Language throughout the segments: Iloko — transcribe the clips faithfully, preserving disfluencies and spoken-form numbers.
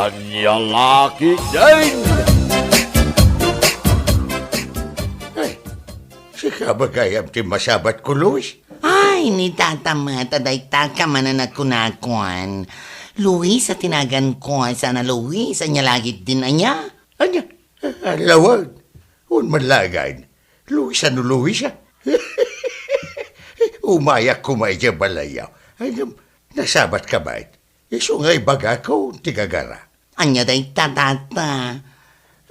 Ania la ketdin? Ay, sika ba gayam ti masabatko, Luis? Ay, ni Tata met, a dayta ka manen a kunakon. Luisa ti naganko, saan a Luis, ania la ketdin ania? Ania? Alawan. Wen man laeng. Luisa no Luisa. Umayak koma idiay balayyo. Ay, ngem, nasabatka met. Isu nga ibagakon ti gagara. Ania dayta, Tata?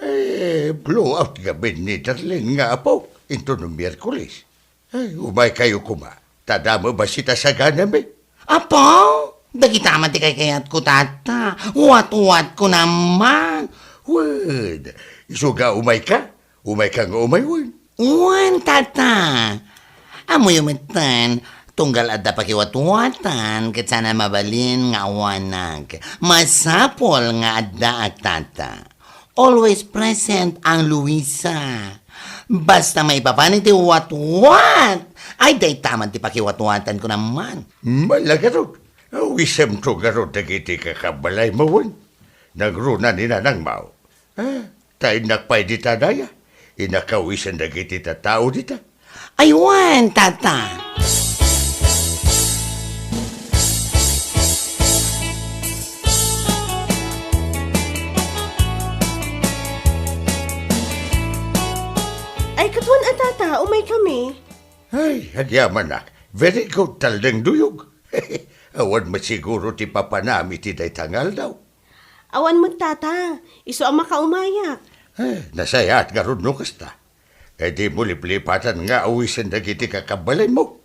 Eh, blow out ngamin ni Darlene nga apok inton Miyerkules. Ay, umaykayo koma. Ta adda met bassit a saganami. Apo, dagita met ti kaykayatko, Tata. Watwatko naman. Wen, isu nga umayka. Umayka nga umay wen. Wen, Tata. Ammoyo metten, tunggal adda pakiwatwatan, ket saan a mabalin nga awanak. Masapul nga addaak, Tata. Always present ang Luisa. Basta maipapan iti watwat, ay dayta met ti pakiwatwatanko naman. Mala garud, awisemto garud dagiti kakabbalaymo wen. Nagruna ni nanangmo. Ah, ta innak pay dita daya. Innak awisen dagiti tattao dita. Ay wen, Tata. Ay, ket wen a, Tata, umaykami. Ay, agyamanak. Very good, Taldeng Duyog. Awan met siguro ti papanam iti dayta nga aldaw. Awan met, Tata. Isu a makaumayak. Eh, nasayaat ngarud no kasta. Ay, dimo liplipatan nga awisen dagiti kakabbalaymo.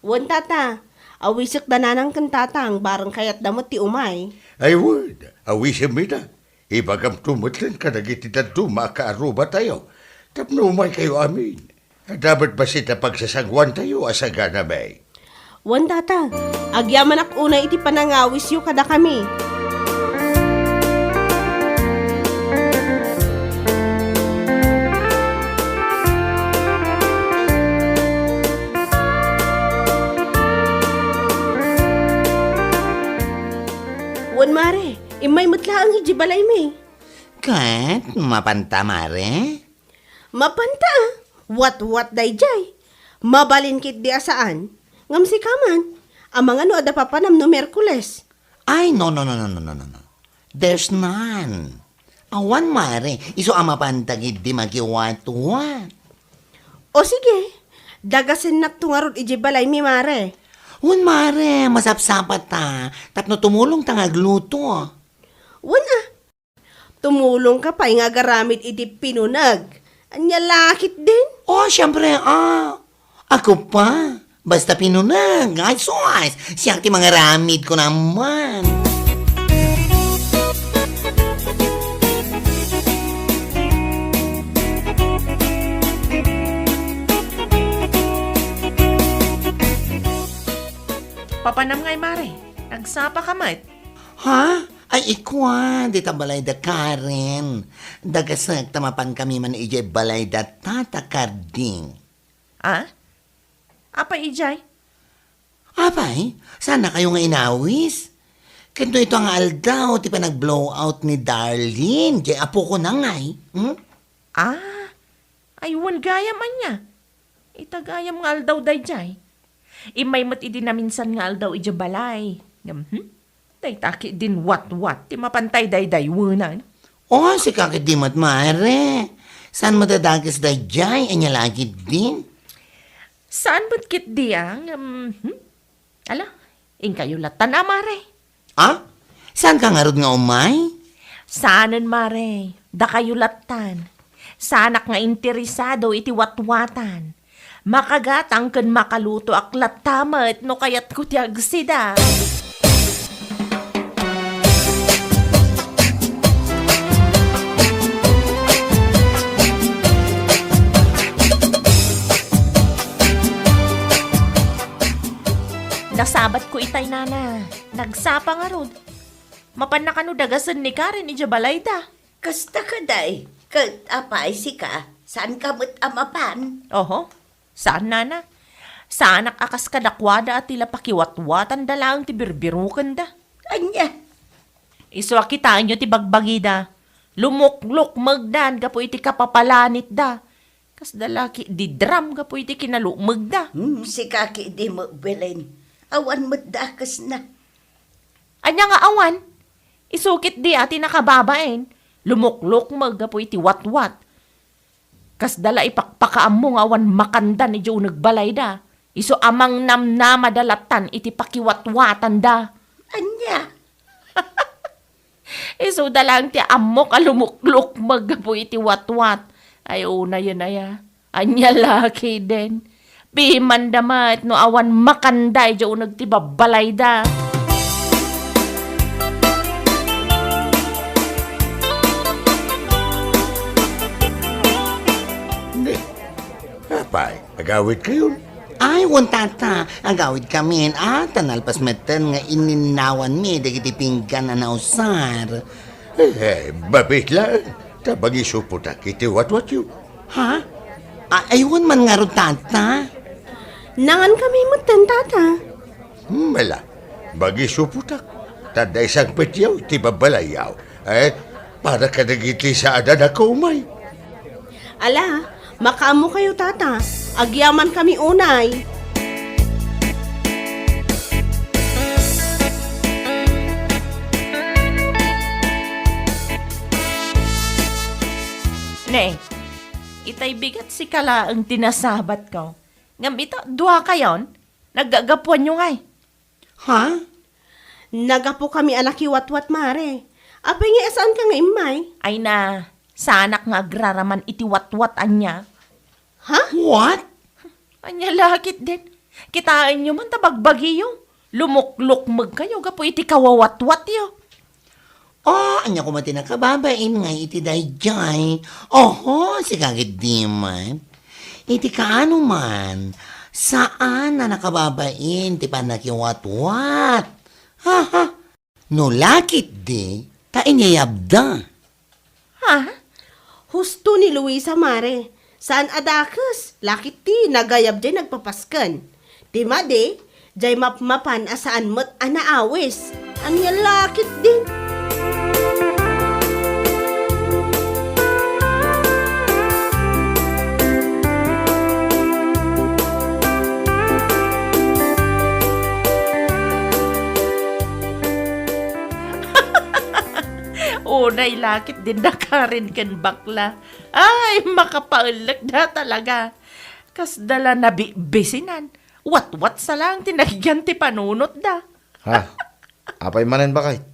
Wen, Tata. Awisek da nanang ken tatang, bareng kayatda met ti umay. Ay, wen, awisem ida. Ibagamto metten kadagiti dadduma a kaarrubatayo tapno umaykayo amin. Adda met bassit a pagsasangoantayo a saganami. Wen, Tata, agyamanak unay iti panangawisyo kadakami. Wen, Mare, immay met laeng idiay balaymi. Ket, mapanta, Mare? Mapanta, a. Watwat daydiay. Mabalin ketdi a saan. Ngem sika man, amangan no adda papanam no Miyerkules. Ay, no, no, no. There's none. Awan, Mare. Isu a mapanta ketdi makiwatwat. O sige, dagasennakto ngarud idiay balaymi, Mare. Wen, Mare, masapsapata. Tapno tumulongta nga agluto. Wen, a. Tumulongka pay nga agaramid iti pinuneg. Ania la ketdin? Oh, siempre, a. Ako pa. Basta pinuneg. Ay, sus! Siak ti mangaramid ko naman. Papanam ngay, Mare. Nagsapa ka met. Ha? Ay, ikua, dita balayda Karen. Dagasek ta mapankami man idiay balayda Tata Carding. Ah? Apay idiay? Apay, saannakayo nga inawis? Ket no ita nga aldaw ti panag-blow out ni Darlene, diay apokona ngay, hmm? Ah, ay wen gayam ania. Ita gayam nga aldaw daydiay. Immay met idi naminsan nga aldaw idiay balay. Ngem, hmm? Dayta ketdin watwat ti mapantay daydaywenan. Oh, sika ketdi met, Mare. Saan met a dakes daydiay? Ania la ketdin? Saan met ketdi, a, ngem, hmm? Ala, inkayo lattan a, Mare. Ah? Saanka ngarud nga umay? Saanen, Mare. Dakayo lattan. Saanak nga interesado iti watwatan. Makagatang ken makalutoak latta met no kayatko ti agsida. Nasabatko itay, nana. Nagsapa ngarud. Mapanna kano dagasen ni Karen idiay balayda? Kasta kadi, ket apay sika, saanka met a mapan? Oho, saan, nana. Saanak a kas kadakuada a ti la pakiwatwatanda laeng ti birbirokenda. Ania? Isu a kitaenyo ti bagbagida. Lumuklukmegdan gapu iti kapapalanitda. Kasda la ketdi drum gapu iti kinalukmegda. Hmm, sika ketdi met, Belen. Awan met dakesna. Ania nga awan? Isu ketdi a ti nakababain. Lumuklukmeg gapu iti watwat. Kasda la ipakpakaammo nga awan makandan idiay uneg balayda. Isu a mangnamnamada lattan iti pakiwatwatanda. Ania? Isuda laeng ti ammok a lumuklukmeg gapu iti watwat. Ay, unayen aya. Ania la ketdin? Pimanda met no awan makanda idiay uneg ti babbalayda. Apay, agawidkayon? Ay, wen, tata, agawidkamin, a, ta nalpas metten nga inninnawanmi dagiti pinggan a nausar. Eh, mabit laeng, ta mangisupotak iti watwatyo. Ha? A-, ay, wen man ngarud, tata? Nangankami metten, tata. Hmm, ala, mangisupotak. Ta adda isangpetyo iti babbalayyo. Eh, para kadagiti saan a nakaumay. Ala, makaammokayo, tata. Agyamankami unay. Ne, itay bigat sika laeng ti nasabatko. Ngem ita, duakayon, naggagapuanyo ngay. Ha? Nagapokami a nakiwatwat, Mare. Apay nga saanka nga immay? Ay na, saanak nga agraraman iti watwat ania. Ha? What? Ania la ketdin? Kitaenyo man ta bagbagiyo. Lumuklukmegkayo gapu iti kawawatwatyo. Oh, ania koma ti nakababain nga iti daydiay? Oho, sika ketdi met. Iti kaano man, saan a nakababain ti pannakiwatwat. Ha, ha. No la ketdi, ta inyayabda. Ha? Husto ni Luisa, Mare. Saan a dakes, la ketdi nagayab diay nagpapasken. Ti madi, diay mapmapan a saan met a naawis. Ania la ketdin? Unay la ketdin nakarin ken bakla. Ay, makapaellekda talaga. Kasda la nabibisinan. Watwat sa laeng ti nagyan ti panunotda. Ha? Apay manen, baket?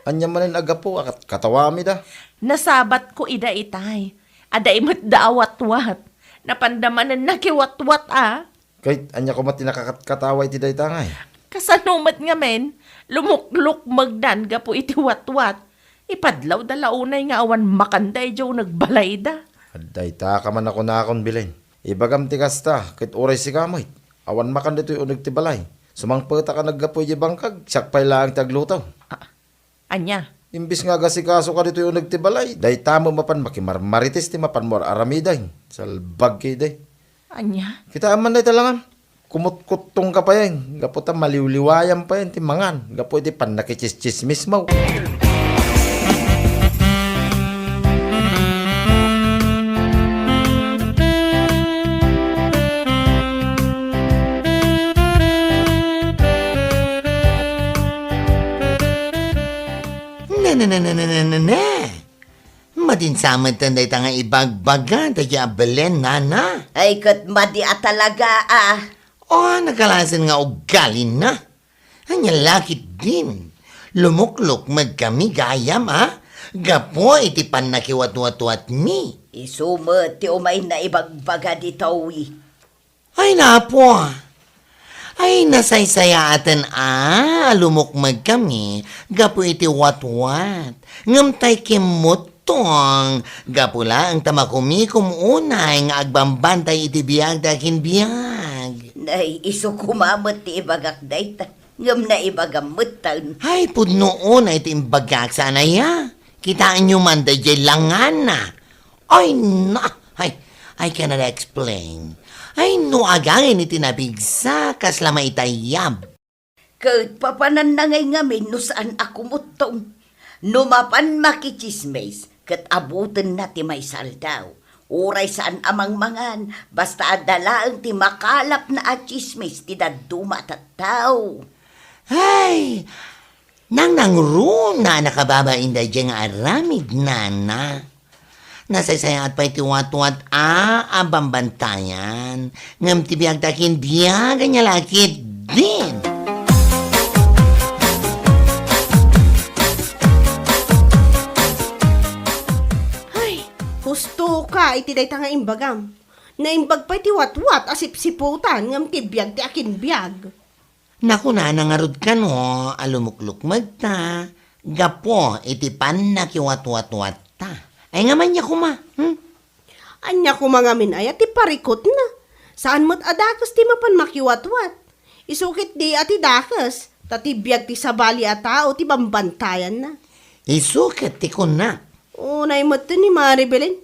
Ania manen a gapu a kat-, katawamida? Nasabatko ida itay. Adda met da a watwat. Napanda manen nakiwatwat a. Ket ania koma ti nakakatkatawa iti dayta ngay? Kasano met ngamin, lumuklukmegdan gapu iti watwat. Ipadlawda la unay nga awan makanda idiay uneg balayda. Dayta ka man a kunakon, Belen. Ibagam ti kasta, ket uray sika met, awan makan ditoy uneg ti balay. Sumangpetak a naggapu idiay bangkag, siak pay laeng ti agluto. Ah, ania? Imbes nga agasikasoka ditoy uneg ti balay, dayta met mapan makimarmarites ti mapanmo ar-aramiden. Salbag ketdi. Ania? Kitaem man dayta langam. Kumutkuttongka payen, gapu ta maliwliwayam payen ti mangan, gapu iti pannakitsistsismismo. Ne, ne, ne, ne, ne, ne, ne, ne. Madin sa metten dayta nga ibagbaga daydiay a Belen, nana. Ay, ket madi a talaga, a. O, nagkalasen nga ugalina. Ania la ketdin? Lumuklukmegkami gayam, a? Gapu iti pannakiwatwatwatmi. Isu met ti umayna ibagbaga ditoy. Ay, napo. Ay, nasaysayaaten a lumukmegkami gapu iti watwat. Ngem tay kimmuttong, gapu laeng ta makumikom unay nga agbambantay iti biagda ken biag. Nay, isu koma met ti ibagak dayta. Ngem naibagam metten. Ay, pudno unay ti imbagak, saan aya? Kitaenyo man daydiay langana. Ay, na! Ay, I cannot explain. Ay, no agangin iti napigsa, kasla maitayab. Ket papananna ngay ngamin no saan a kumuttong. No mapan makitsismis, ket abutenna ti maysa aldaw. Uray saan a mangmangan, basta adda laeng ti makalapna a tsismis ti dadduma a tattao. Ay, nangnangruna a nakababain daydiay nga aramid, nana. Nasaysayaat pay ti watwat a, a bambantayan, ngem ti biag ti akinbiag ania la ketdin. Ay, husto ka iti dayta nga imbagam. Naimbag pay ti watwat a sipsiputan ngem ti biag ti akinbiag. Nakunana ngarud kano a lumuklukmegta gapu iti pannakiwatwatwatta. Ay nga ania koma, hmm? Ania koma ngamin aya ti parikutna? Saan met a dakes ti mapan makiwatwat. Isu ketdi a ti dakes, ta ti biag ti sabali a tao ti bambantayanna. Isu ket ti kunnak. Unay met ni Mari Belen.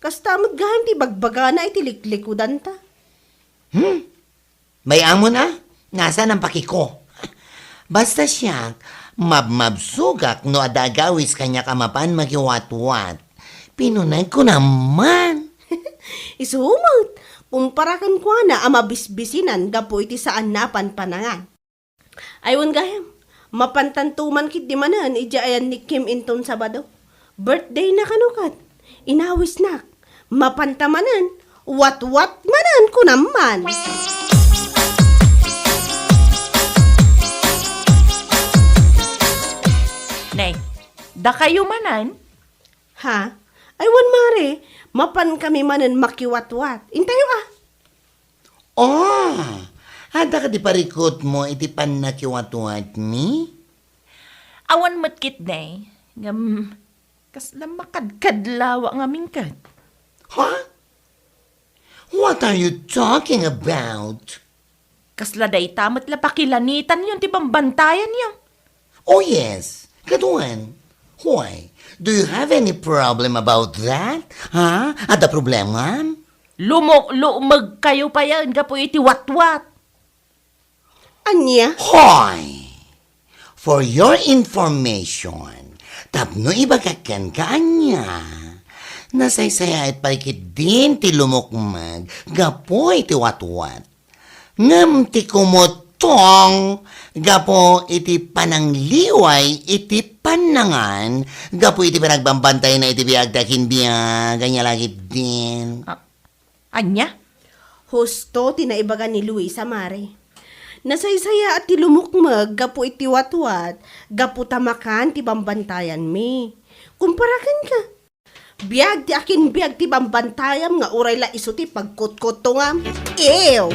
Kasta met gayam ti bagbagana iti liklikudanta. Hmm? Bay-amon a, nasaan a pakiko? Basta siak, mabmabsogak no adda agawis kaniak a mapan makiwatwat. Pinunegko naman. Isu met, kumpara kenkuana a mabisbisinan gapu iti saanna a panpanangan. Ay wen gayam, mapantanto man ketdi manen idiay ayan ni Kim inton Sabado. Birthday na kano ket, inawisnak. Mapanta manen, watwat manen kunam man. Nay, dakayo manen? Ha? Ay wen, Mare, mapankami manen makiwatwat. Intayo a. Oh, adda kadi parikutmo iti pannakiwatwatmi? Awan met ketdi, ngem kasla makadkadlawa ngamin ket. Ha? What are you talking about? Kasla dayta met la pakilanitanyo ti bambantayanyo. Oh, yes. Kaduan. Why? Do you have any problem about that? Ha? Adda problemam? Lumukmegkayo payen gapu iti watwat. Ania? Hoy! For your information, tapno ibagak kenka ania, nasaysayaat pay ketdin ti lumukmeg gapu iti watwat. Ngem ti kumutong gapu iti panangliway iti pannangan, gapu iti panagbambantayna iti biag ti akinbiag, ania la ketdin. A-, ania? Husto ti naibaga ni Luisa, Mare. Nasaysayaat ti lumukmeg gapu iti watwat, gapu ta makan ti bambantayanmi. Kumpara kenka, biag ti akinbiag ti bambantayam nga uray la isu ti pagkutkuttongam. Ew!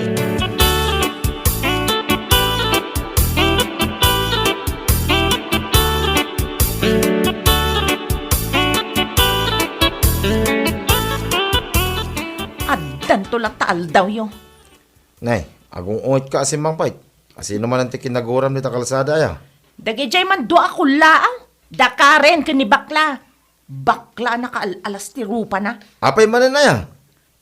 Addanto latta aldawyo. Nay, agung-ungetka a simmangpet. Asino manen ti kinaguram dita kalsada aya? Dagidiay man dua a kullaang. Da Karen ken ni Bakla. Bakla a nakaal-alas ti rupana. Apay manen aya?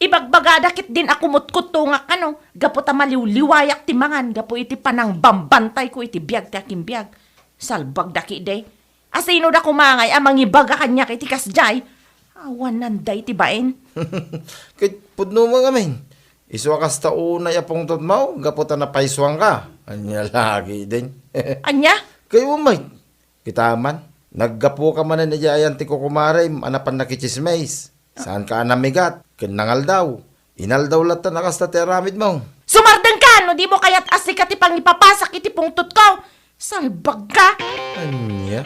Ibagbagada ketdin a kumutkuttongak kano, gapu ta maliwliwayak ti mangan gapu iti panangbambantayko iti biag ti akinbiag. Salbagda ketdi. Asino da koma ngay a mangibaga kaniak iti kasdiay? Awanan dayta bain. Ket pudno met ngamin. Isu a kasta unay a pungtotmo, gapu ta napaysuanka. Ania la ketdin? Ania? Kayatmo met. Kita man, naggapuka manen idiay ayan ti kukumarem a napan nakitsismis. Saanka a namigat ken nangaldaw. Inaldaw latta a kasta ti aramidmo. Sumardengka no dimo kayat a sika ti pangipapasak iti pungtotko. Salbagka! Ania?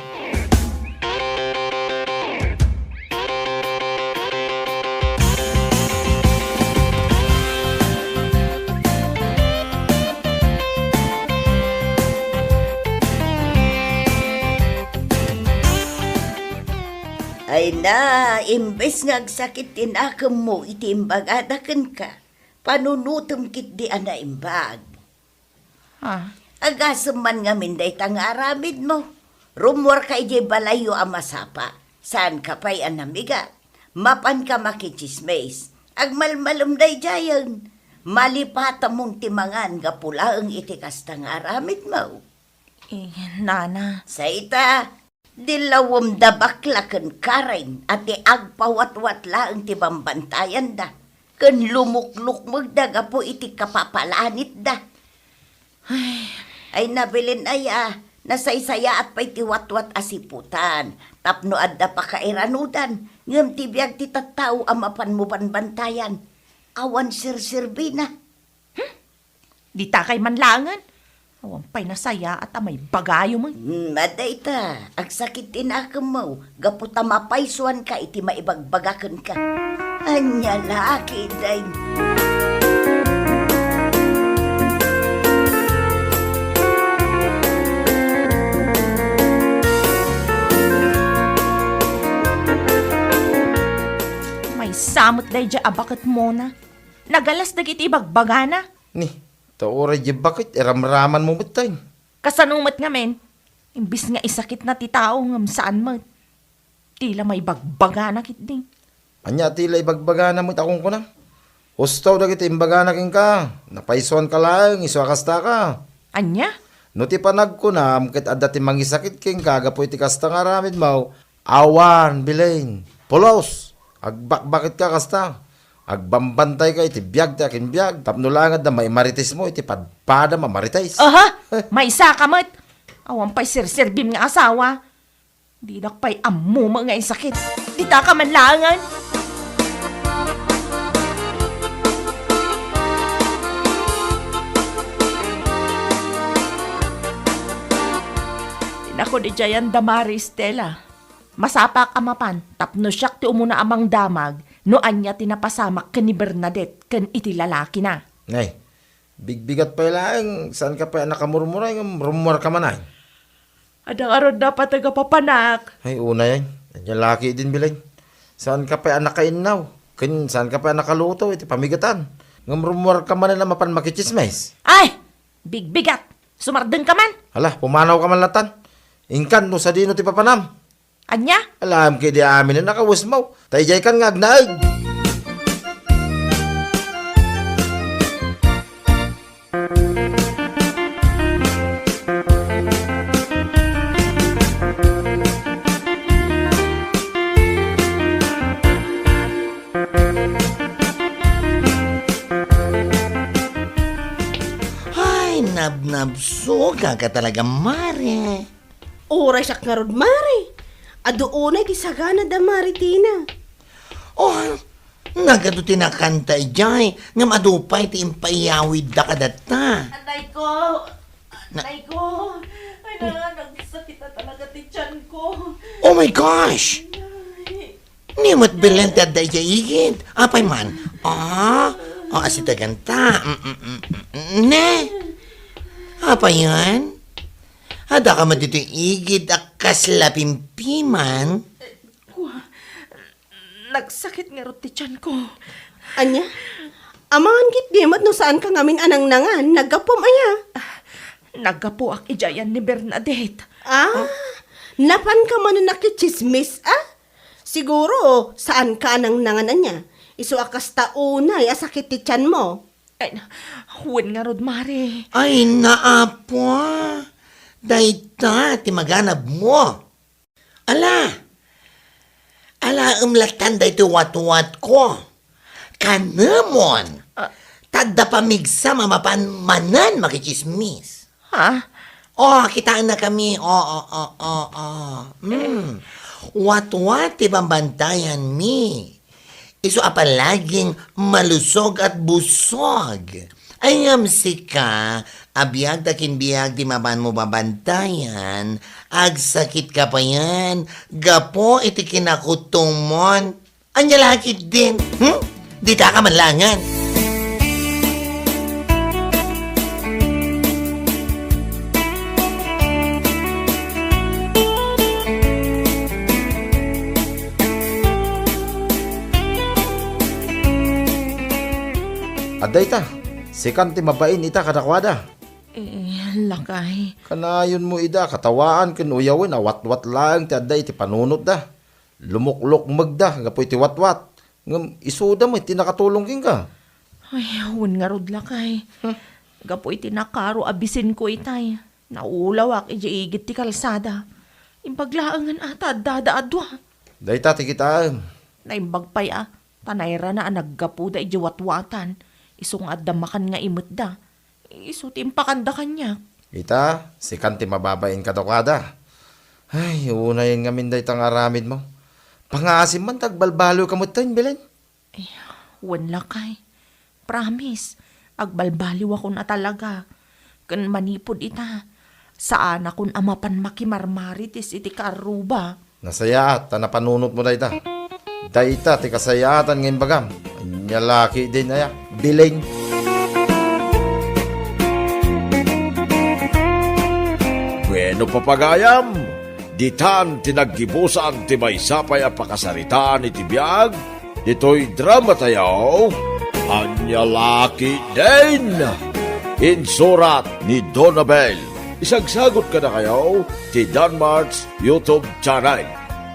Ay na, imbes nga agsakit ti nakemmo iti imbagada kenka, panunotem ketdi a naimbag. Ah. Agasem man ngamin dayta nga aramidmo. Rummuarka idiay balayyo a masapa. Saanka pay a namigat. Mapanka makitsismis. Agmalmalem daydiayen. Malipatamon ti mangan gapu laeng iti kasta nga aramidmo. Eh, nana. Sayta, Di lawem da bakla ken Karen a ti agpawatwat laeng ti bambantayanda, ken lumuklukmegda gapu iti kapapalanitda. Ay, ay, Nabilin aya, nasaysayaat pay ti watwat a siputan, tapno adda pakairanudan, ngem ti biag ti tattao a mapanmo banbantayan, awan serserbina. Hmm? Ditakay man laengen. Awan pay nasayaat a maibagayo met. Hmm, adda ita, agsakit ti nakemmo, gapu ta mapaysuanka iti maibagbaga kenka. Ania la, kiday. Maysa met daydiay a baket, Mona. Nagalas dagiti ibagbagana. Ni, ta uray di baket, iramramanmo met tay. Kasano met ngamin? Imbis nga isakitna ti tao, ngem saan met. Ti la maibagbagana ketdi. Ania ti la ibagbagana met a kunkunam? Husto dagiti imbagana kenka. Napaysuanka laeng, isu a kastaka. Ania? No ti panagkunam ket adda ti mangisakit kenka gapu iti kasta nga aramidmo, awan, Belen. Pulos! Agbakbaketka kasta. Agbambantayka iti biag ti akinbiag, tapno laeng adda maimaritismo iti padpadam a marites. Aha! Maysa ka met! Awan pay serserbim nga asawa. Dinak pay ammo met nga insakit. Ditaka man laengen. Inakon idiayen da Mari Estela. Masapak a mapan tapno siak ti umuna a mangdamag no ania ti napasamak ken ni Bernadette ken iti lalakina. Nay, bigbigat pay laeng, saanka pay a nakamurmuray ngem rummuarka man ay. Adda ngarud napateg a papanak. Ay, unay ay. Ania la ketdin, Belen. Saanka pay a nakainnaw, ken saanka pay a nakaluto iti pamigatan. Ngem rummuarka manen a mapan makitsismis. Ay! Bigbigat! Sumardengka man! Hala, pumanawka man latan. Inkan no sadino ti papanam. Ania? Alam ketdi amin a nakawesmo. Ta idiaykan nga agnaed. Ay, nabnabsogak talaga, Mare. Uray siak ngarud, Mare. Adu unay ti sagana da Mare Tina. Oh, nagadu ti nakanta idiay, ngem adu pay ti impaiyawidda kadatta. Anay ko! Na- Anay ko! Ay, na, nagsakit na talaga ti tiyan ko. Oh my gosh! Ay. Ni met Belen ti adda idiay igid. Apay man? Ah, oh, asitaganta. Mm, mm, mm, mm. Ne? Apay yan? Adda ka met ditoy igid a kasla pimpiman? Kua, nagsakit ngarud ti tiyan ko. Ania? Amangan ketdi met no saanka ngamin a nangnangan, naggapuam aya? Ah, naggapuak idiayen ni Bernadette. Ah, napanka manen a kitsismis, ah? Siguro, saanka a nangnangan ania? Isu a kasta unay a sakit ti tiyanmo. Ay, wen ngarud, Mare. Ay, naapua. Dayta ti maganabmo. Ala! Alaem latan daytoy watwatko. Kanemon! Ah. Ta adda pamigsam a mapan manen makitsismis. Ha? Oh, kitaennakami. Oh, oh, oh, oh, oh. Mm. Watwat ti bambantayanmi. Isu a palaging malusog at busog. Ay, ngem sika, a biag ta kinbiag ti mapanmo babantayan, agsakitka payen gapu iti kinakutongmon. Ania la ketdin? Hmm? Ditaka man laengen. Adda ita, sikan ti mabain ita kadakuada. Eh, lakay. Kanayonmo ida katawaan ken uyawen a watwat laeng ti adda iti panunotda. Lumuklukmegda gapu iti watwat, ngem isuda met ti nakatulong kenka. Ay, wen ngarud, lakay. Hmm. Gapu iti nakaro a bisinko itay, naulawak idiay igid ti kalsada. Imbag laengen a ta addada a dua. Dayta ti kitaem. Naimbag pay a, ta nairana a naggapuda idiay watwatan, isu nga adda makan nga imetda. Isu ti impakanda kaniak. Ita, sikan ti mababain kadakuada. Ay, unayen ngamin dayta nga aramidmo. Pangaasim man ta agbalbaliwka metten, Belen. Eh, wen lakay. Promise, agbalbaliwakon a talaga. Ken manipud ita, saanakon a mapan makimarmarites iti kaarruba. Nasayaat ta napanunotmo dayta. Dayta ti kasayaatan nga imbagam. Ania la ketdin aya, Belen? Bueno, papagayam, ditan ti naggibusan ti maysa pay a pakasaritaan iti biag ditoy dramatayo, Ania la ketdin? Insurat ni Donabel. Isagsagut kadakayo ti Danmart's YouTube channel.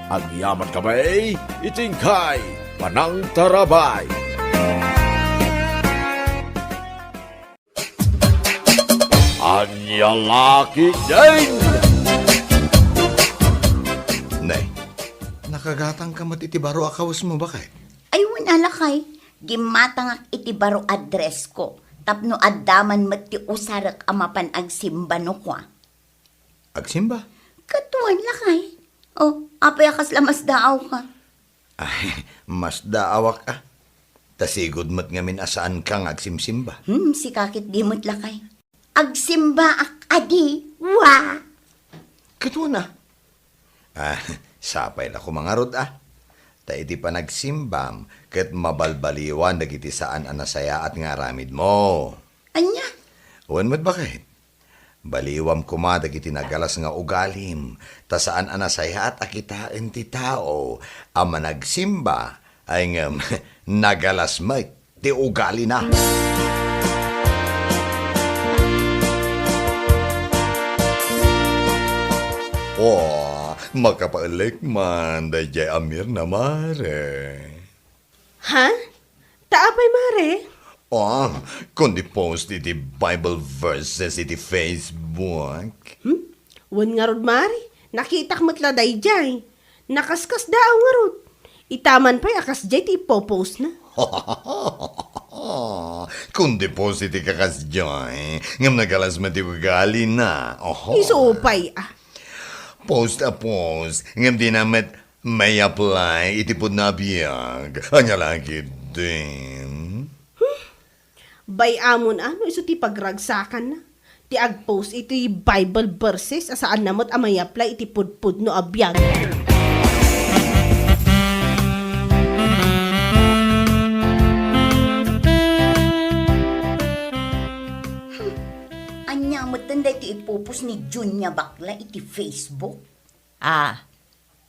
Agyaman kami iti inkay panangtarabay. Ania la ketdin? Ne, nakagatangka met iti baro a kawesmo, baket? Ay, wen a lakay, gimmatangak iti baro addressko, tapno adda man met ti usarek a mapan agsimba no kua. Agsimba? Ket wen lakay. O, apay a kasla masdaawka? Ay, masdaawak a. Ta sigud met ngamin a saanka nga agsimsimba. Hmm, sika ketdi met lakay. Agsimbaak a di, wa! Ket wen a. Ah, sapay la koma ngarud a. Ta iti panagsimbam, ket mabalbaliwan dagiti saan a nasayaat nga aramidmo. Ania? Wen met baket. Baliwam koma dagiti nagalas nga ugalim, ta saan a nasayaat a kitaen ti tao a managsimba, ay ngem nagalas met ti ugalina. O, makapaelek man daydiay a Mirna, mare. Ha? Ta apay, mare? Ah, kundi post iti Bible verses iti Facebook. Hmm? Wen ngarud, mare, nakitak met la daydiay. Nakaskasdaaw ngarud. Ita man pay a kasdiay ti ipopostna. Kundi post iti kakasdiay, ngem nagalas met ti ugalina. Oho. Isu pay a. Post a post, ngem dina met may-apply iti pudno a biag. Ania la ketdin? Bay-amon a no isu ti pagragsakanna ti agpost iti Bible verses a saanna met a may-apply iti pudpudno a biag. Ania metten daytoy ipopost ni Junia Bakla iti Facebook? Ah,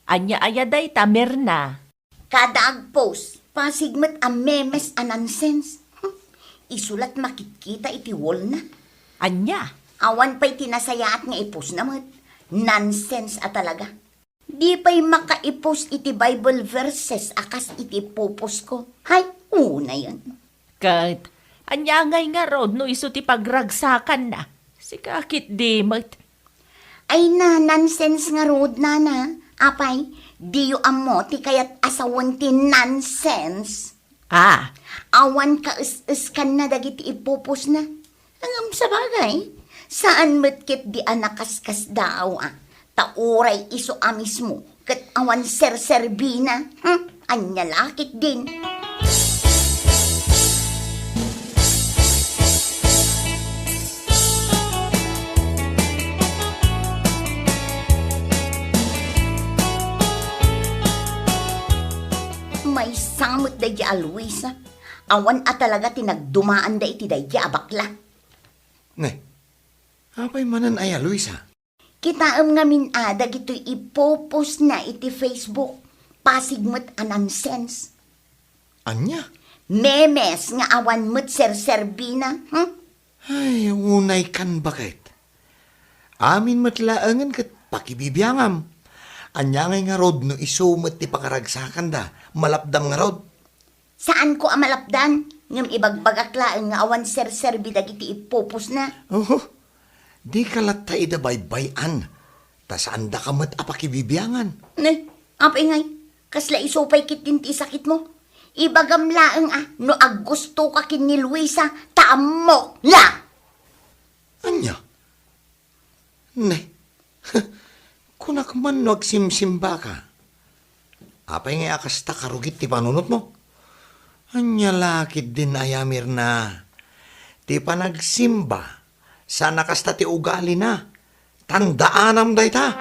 ania aya dayta, Mirna? Kada agpost, pasig met a memes a nonsense. Hmm, isu la't makitkita iti wall-na. Ania? Awan pay ti nasayaat nga ipostna met. Nonsense a talaga. Di pay makaipost iti Bible verses a kas iti ipopost ko. Hay, unayen. Ket, ania ngay ngarud no isu ti pagragsakanna? Sika ketdi met. Ay na, nonsense ngarud, nana. Apay, diyo ammo ti kayat a sawen ti nonsense? Ah. Awan kaes-eskanna dagiti ipopostna. Ngem sabagay, saan met ketdi a nakaskasdaaw a, ta uray isu a mismo ket awan serserbina. Hmm? Ania la ketdin? Maysa met daydiay a Luisa. Awan a talaga ti nagdumaanda iti daydiay a bakla. Ne, apay manen aya, Luisa? Kitaem ngamin a dagitoy ipopostna iti Facebook. Pasig met a nonsense. Ania? Memes nga awan met serserbina, hmm? Ay, unay kan baket. Amin met laengen ket pakibibiangam. Ania ngay ngarud no isu met ti pakaragsakanda? Malapdam ngarud? Saanko a malapdan, ngem ibagbagak laeng nga awan serserbi dagiti ipupusna. Oho, dika latta ida baybay-an. Ta saandaka met a pakibibiangan. Ne, apay ngay, kasla isu pay ketdin ti isakitmo? Ibagam laeng a no aggustoka ken ni Luisa, ta ammok la! Ania? Ne, kunak man no agsimsimbaka. Apay ngay a kasta karugit ti panunotmo? Ania la ketdin aya, Mirna? Ti panagsimba, saan a kasta ti ugalina. Tandaanam dayta.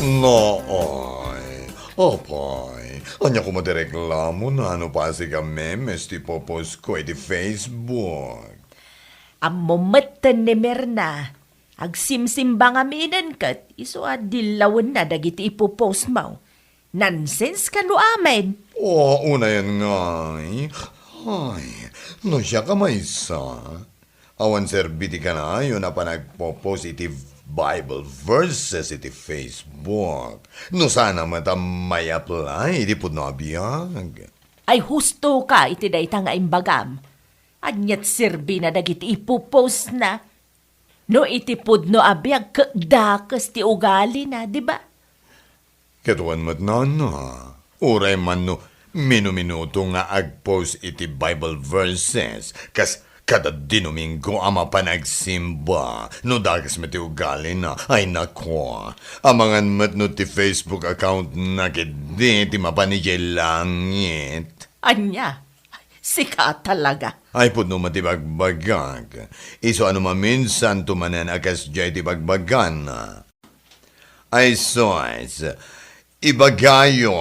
Naay, apay, ania koma ti reklamona no pasig a memes ti ipopost ko iti Facebook? Ammom metten ni Mirna, agsimsimba ngaminen ket isu a dillawenna dagiti ipopost mo. Nonsense kano amin. O, unayen ngay. Ay, no siak a maysa, awan serbi ti kanayon a panagpopost iti Bible verses iti Facebook. No saan a met a may-apply iti pudno a biag. Ay, husto ka iti dayta nga imbagam. Aniat serbina dagiti ipopost na? No iti pudno a biag ket dakes ti ugalina, di ba? Ket wen met, Nana, uray man no minuminuto nga agpost iti Bible verses, kas kada Domingo a mapan agsimba, no dakes met ti ugalina, ay nako, amangan met no ti Facebook account na ketdi ti mapan idiay langit. Ania? Sika talaga. Ay, pudno met ti bagbagak. Isu a no maminsanto manen a kasdiay ti bagbagana. Ay, sus, ibagayo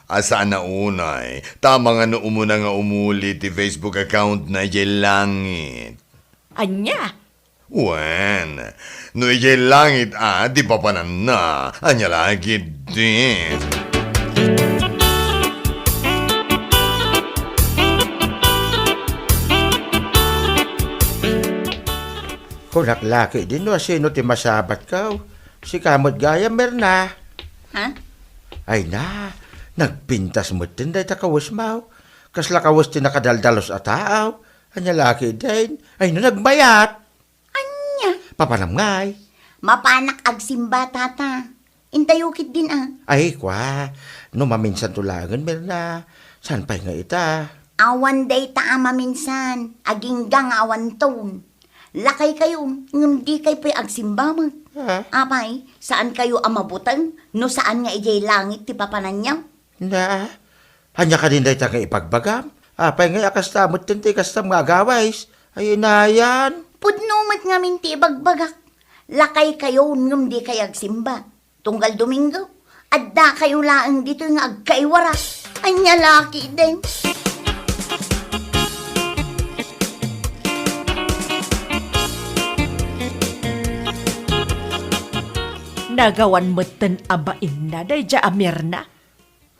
a saan a unay, ta amangan no umuna nga umuli ti Facebook account na idiay langit. Ania? Wen, no idiay langit a ti papananna, ania la ketdi? Kunak la ketdi no asino ti masabatko. Sika met gayam, Mirna. Ha? Ay na, nagpintas metten dayta kawesmo. Kasla kawes ti nakadaldalus a tao. Ania la ketdin? Ay na, nagmayat. Ania? Papanam ngay? Mapanak agsimba, tata. Intayo ketdin a. Ay, kua, no maminsanto laengen, Mirna, saan pay nga ita? Awan dayta a maminsan, agingga nga awanton. Lakaykayo, ngem dikay pay agsimba met. Ah? Apay, saankayo a mabuteng no saan nga idiay langit ti papananyo? Na, ania kadin dayta nga ibagbagam? Apay ngay a kasta metten ti kastam nga agawis? Ay, inayan. Pudno met ngamin ti ibagbagak. Lakaykayo ngem dikay agsimba. Tunggal Domingo, addakayo laeng ditoy nga agkaiwara. Ania la ketdin? Nagawan metten a bainna daydiay a Mirna.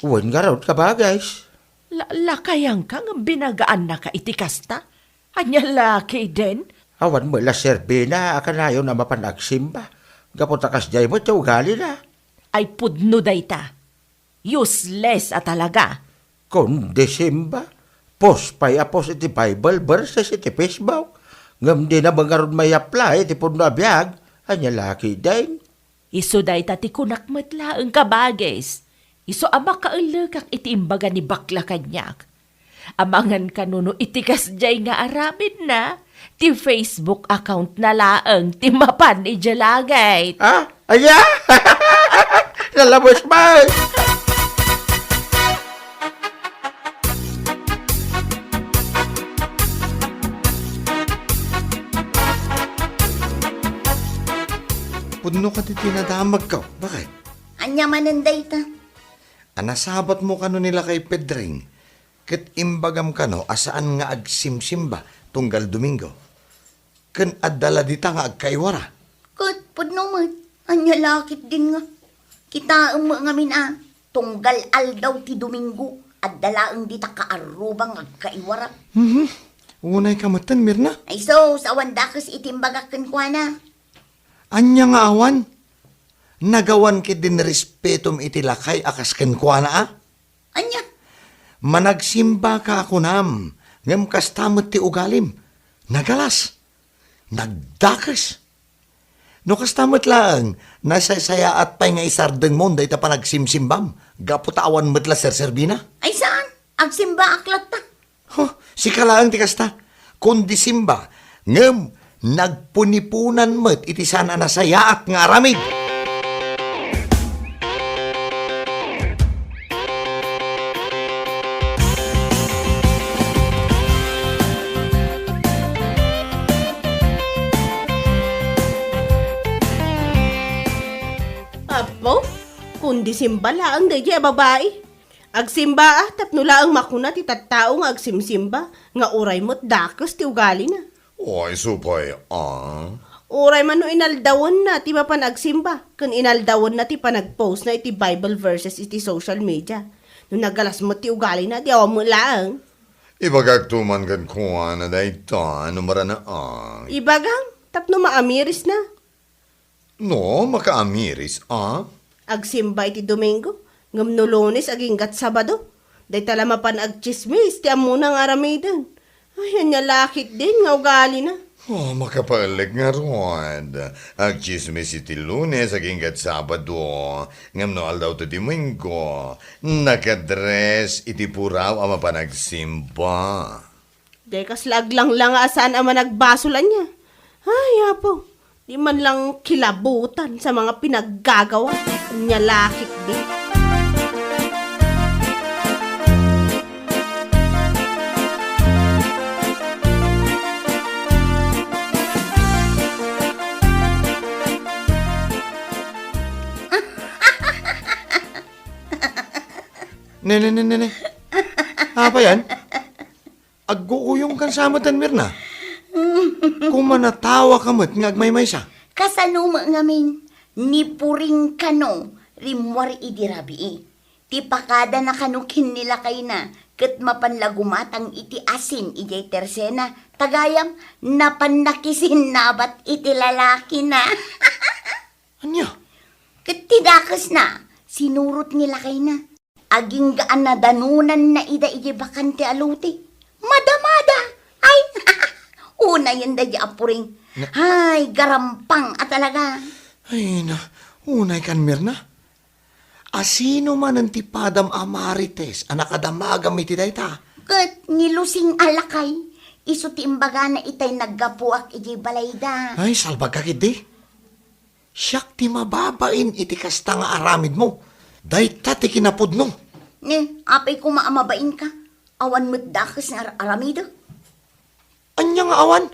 Wen ngarud, kabagis. La-, lakayanka ngem binagaannaka iti kasta? Ania la ketdin? Awan met la serbina a kanayon a mapan agsimba. Gapu ta kasdiay met ti ugalina. Ay pudno dayta. Useless a talaga. Kundi simba, post pay a post iti Bible verses iti Facebook. Ngem dina met ngarud may-apply iti pudno a biag. Ania la ketdin? Isu dayta ti kunak met laeng, kabagis. Isu a makaellekak iti imbaga ni bakla kaniak. Amangan kano no iti kasdiay nga aramidna, ti Facebook account na laeng ti mapan idiay langit. Ah? Aya? Nalabes man! Pudno kadi ti nadamagko. Bakit? Ania manen dayta? A nasabatmo kano ni lakay Pedring, ket imbagam kano a saan nga agsimsimba tunggal Domingo, ken adda la dita nga agkaiwara. Ket pudno met, ania la ketdin nga? Kitaem met ngamin a tunggal aldaw ti Domingo, adda laeng dita kaarruba nga agkaiwara. Mhm. Unayka metten, Mirna? Ay sus, awan dakes iti imbagak kenkuana. Ania nga awan? Nagawan ketdin respetom iti lakay a kas kenkuana a? Ania? Managsimbaka a kunam, ngem kasta met ti ugalim. Nagalas. Nagdakes. No kasta met laeng, nasaysayaat pay nga isardengmon dayta panagsimsimbam, gapu ta awan met la serserbina. Ay saan, agsimbaak latta. Huh, sika laeng ti kasta. Kundi simba, ngem nagpuniponan met iti saan a nasayaat nga aramid. Apo, kundi simba laeng daydiay a babai. Agsimba a, tapno laeng makuna ti tattao nga agsimsimba, nga uray met dakes ti ugalina. Ay, supay, ah. Uray man no inaldawenna ti mapan agsimba, ken inaldawenna ti panagpostna iti Bible verses iti social media. No nagalas met ti ugalina, di awan met laeng. Ibagak to man kenkuana dayta, no maranaak. Ibagam, tapno maamirisna. No, makaamiris, a? Agsimba iti Domingo, ngem no Lunes aginggat Sabado, dayta la mapan agtsismis ti ammona nga aramiden. Ay, ania la ketdin nga ugalina. Oh, makapaelek ngarud. Agtsismis iti Lunes aginggat Sabado, ngem no aldaw ti Domingo, nakadres iti puraw a mapan agsimba. Dayta kasla aglanglang a saan a managbasol ania. Ay, Apo, di man lang kilabutan sa mga pinaggagawa. Ania la ketdi. Ne, ne, ne, ne, ne. Apa yan? Agguuyongkan sa metten, Mirna. Kumanatawa ka met nga agmaymaysa. Kasano met ngamin, ni Puring kano rimmuar idi rabii. Ti pakadana kano ken ni lakayna, ket mapan la gumatang iti asin idiay tersena, ta gayam, napan nakisinnabat iti lalakina. Ania? Ket ti dakesna, sinurot ni lakayna. Agingga a nadanonanna ida idiay bakante a lote. Madamada! Ay, unayen daydi a Puring. Na- Ay, garampang a talaga. Ay, na, unay kan Mirna. Asino manen ti padam a marites a nakadamagam iti dayta? Ket ni Lusing a lakay, isu ti imbagana itay naggapuak idiay balayda. Ay, salbagka ketdi. Siak ti mababain iti kasta nga aramidmo. Dayta ti kinapudno. Ne, apay koma a mabainka? Awan met dakes nga ar-, aramidek. Ania nga awan?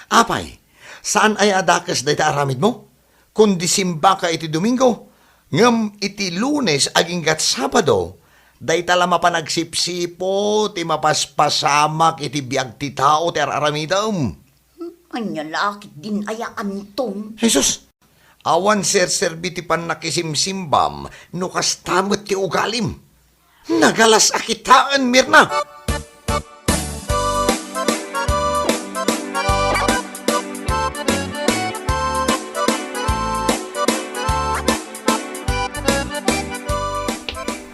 Apay, saan aya a dakes dayta aramidmo? Kundi simbaka iti Domingo, ngem iti Lunes aginggat Sabado, dayta la mapan agsipsipo ti mapaspasamak iti biag ti tao ti ar-aramidem. Hmm, ania la ketdin aya, Anton? Jesus! Awan serserbi ti pannakisimsimbam no kasta met ti ugalim. Nagalas a kitaen, Mirna!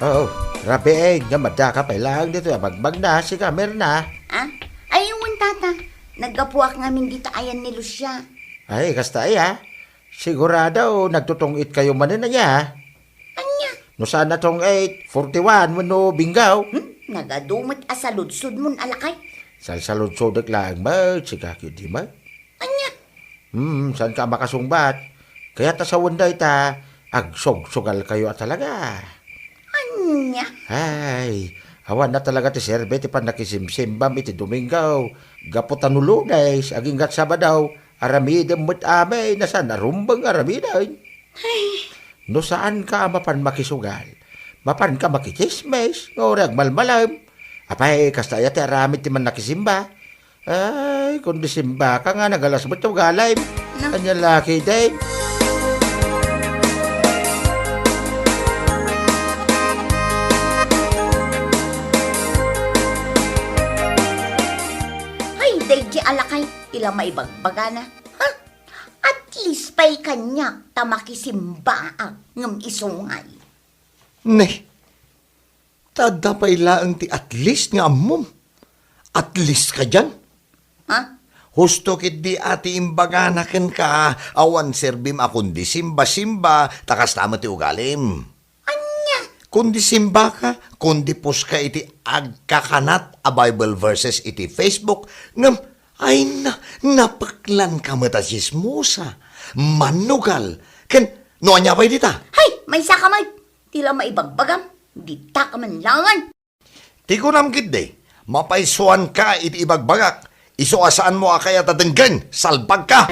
Oo, rabii, nga madaka pay laeng ditoy a bagbagna, sika, Mirna. Ah? Ay, wen, tata. Naggapuak ngamin dita ayan ni Lucia. Ay, kasta aya. Sigurado, nagtutong-itkayo manen aya. Ania? No saan a tong-it, forty-one wenno Bingaw. Hmm? Nagadu met a saludsodmon a lakay. Salsaludsodek laeng met, sika ketdi met. Ania? Hmm, saanka a makasungbat. Kayat a sawen dayta, agsugsugalkayo a talaga. Ania? Ay, awan a talaga ti serbi ti pannakisimsimbam iti Domingo. Gapu ta no Lunes, aginggat Sabado, aramidem met amin a saan a rumbeng nga aramiden. Ay. No saanka a mapan makisugal, mapanka makitsismis, nga uray agmalmalem. Apay, kasta aya ti aramid ti mannakisimba? Ay, kundi simbaka nga nagalas met ti ugalim. Na- Ania la ketdin? Ay, daydi a lakay, ti la maibagbagana. Ha? At least pay kaniak ta makisimbaak ngem isu ngay. Ne. Ta adda pay laeng ti at least nga ammom. At least kadian. Ha? Husto ketdi a ti imbagana kenka, awan serbim a kundi simba-simba, ta kasta met ti ugalim. Ania? Kundi simbaka, kundi poska iti agkakanat a Bible verses iti Facebook, ngem, ay na, napeklanka met a tsismosa, mannugal, ken no ania pay dita? Hay, maysaka met! Ti la maibagbagam, dita ka man laengen. Ti kunam ketdi, mapaysuanka iti ibagbagak, isu a saanmo a kayat a denggen, salbagka!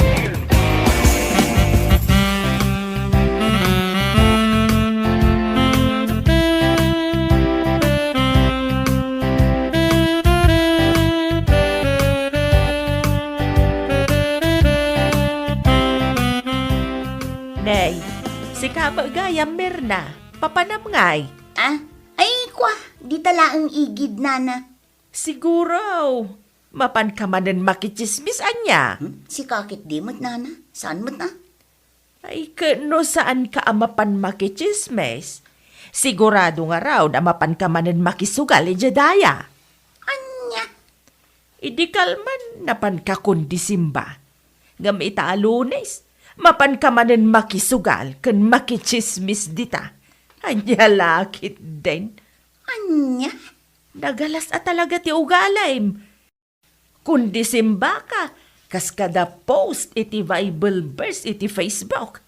Nay, sika met gayam, Mirna. Papanam ngay? Ah? Ay, kwa, dita laeng igid, nana. Siguro, mapanka manen makitsismis ania? Hmm? Sika ketdi met, nana? Saan met, ah? Ay, ket no saanka a mapan makitsismis, sigurado ngarud a mapanka manen makisugal idiay daya. Ania? Idi kalman, napanka kundi simba. Ngem ita a Lunes, mapanka manen makisugal ken makitsismis dita. Ania la ketdin? Ania? Nagalas a talaga ti ugalim. Kundi simbaka, kas kada post iti Bible verse iti Facebook.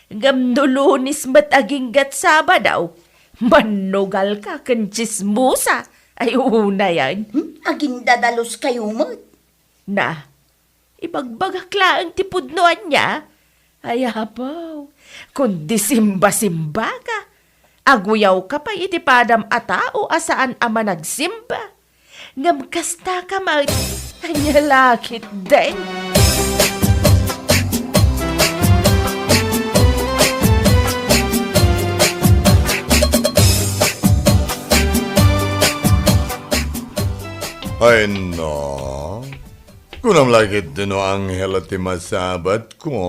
Ngem no Lunes met aginggat Sabado, mannugalka ken tsismosa. Ay, unayen. Hmm? Agindadalos kayo met. Na, ibagbagak laeng ti pudno ania? Ay, apo, kundi simba-simbaka. Aguyawka pay iti padam a tao a saan a managsimba. Ngem kasta ka met, ania la ketdin? Ay, no. Kunam la ketdi no anghel ti masabatko.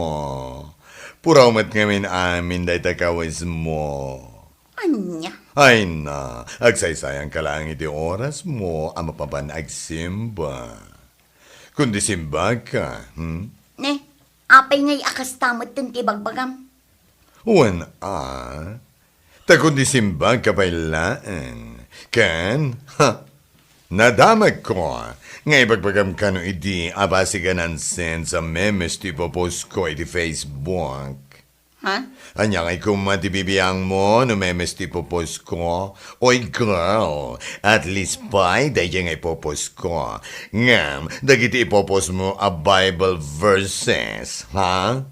Puraw met ngamin amin dayta kawismo. Ania? Ay na, agsaysayanka laeng iti orasmo a mapapan agsimba. Kundi simbaka, hmm? Ne, apay ngay a kasta met ti ibagbagam? Wen a, ta kundi simbaka pay laeng. Ken, ha, nadamagko nga ibagbagam kano idi a basig a nonsense a memes ti ipoposko iti Facebook. Ha? Ania ngay koma ti bibiangmo no memes ti ipoposko? Oy, girl, at least pay daydiay nga ipoposko. Ngem, dagiti ipopostmo a Bible verses, ha?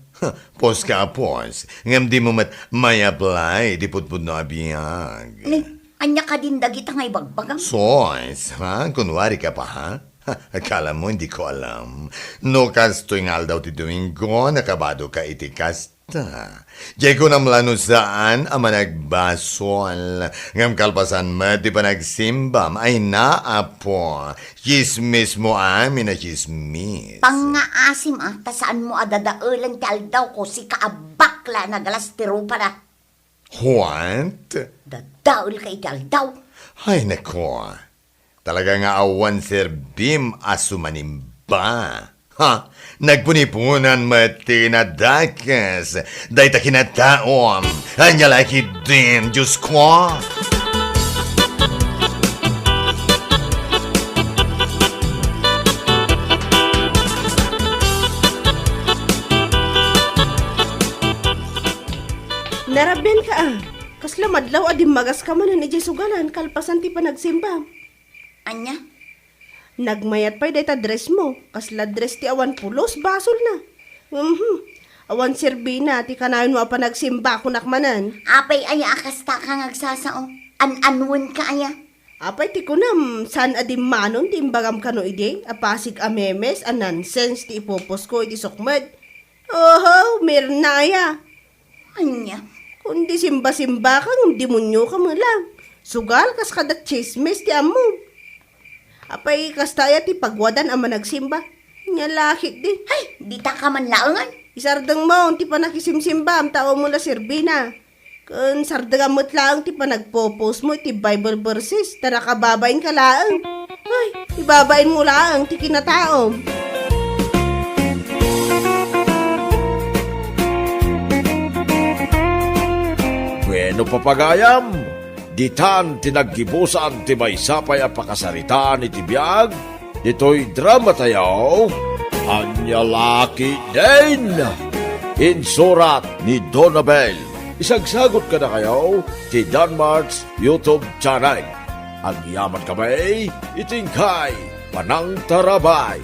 Post ka a post, ngem dimo met may-apply iti pudpudno a biag. Ni, ania kadin dagita nga ibagbagam? Sos, ha? Kunwari ka pa, ha? Ha, akala mo hindi ko alam? No kastoy nga aldaw ti Domingo, nakabado ka iti kasta. Diay kunam la no saan a managbasol, ngem kalpasan met ti panagsembam, ay na, Apo, tsismis mo amin a tsismis. Pangngaasim, a, ta saanmo a dadaelan ti aldaw ko, sika a bakla a nagalas ti rupa na. What? Dadael ka iti aldaw. Ay, nako. Talaga nga awan serbim a sumanimba. Ha? Nagpuniponan met ti nadakes dayta kinataom. Ania la ketdin, Diosko? Narabian ka, a. Kasla madlaw a dimmagas ka manen idiay sugalan kalpasan ti panagsimba. Ania? Nagmayat pay dayta dress mo. Kasla dress ti awan pulos, basolna. Mhm. Awan serbina ti kanayon mo a panagsimba, kunak manen. Apay aya a kasta ka nga agsasao? An-anuenka aya? Apay ti kunam, saan a dimmanon ti imbagam kano idi a pasig a memes a nonsense ti ipoposko iti sukmed? Oho, Mirna aya. Ania? Kundi simba-simba ka ngem demonio ka met la. Sugal kas kada tsismis ti ammom. Apay kasta aya ti pagwadan a managsimba? Ania la ketdi. Hay, dita ka man laengen. Isardengmo ti panakisimsimbam ta awan met la serbina. Ken sardegam met laeng ti panagpo-post mo iti Bible verses, ta nakababain ka laeng. Ay, ibabain mo laeng ti kinataom. Bueno, papagayam, ditan ti naggibusan ti maysa pay a pakasaritaan iti biag ditoy drama tayo, Ania La Ketdin. Insurat ni Donabel. Isagsagot kadakayo ti Danmart's YouTube channel. Agyaman kami iti inkay panangtarabay.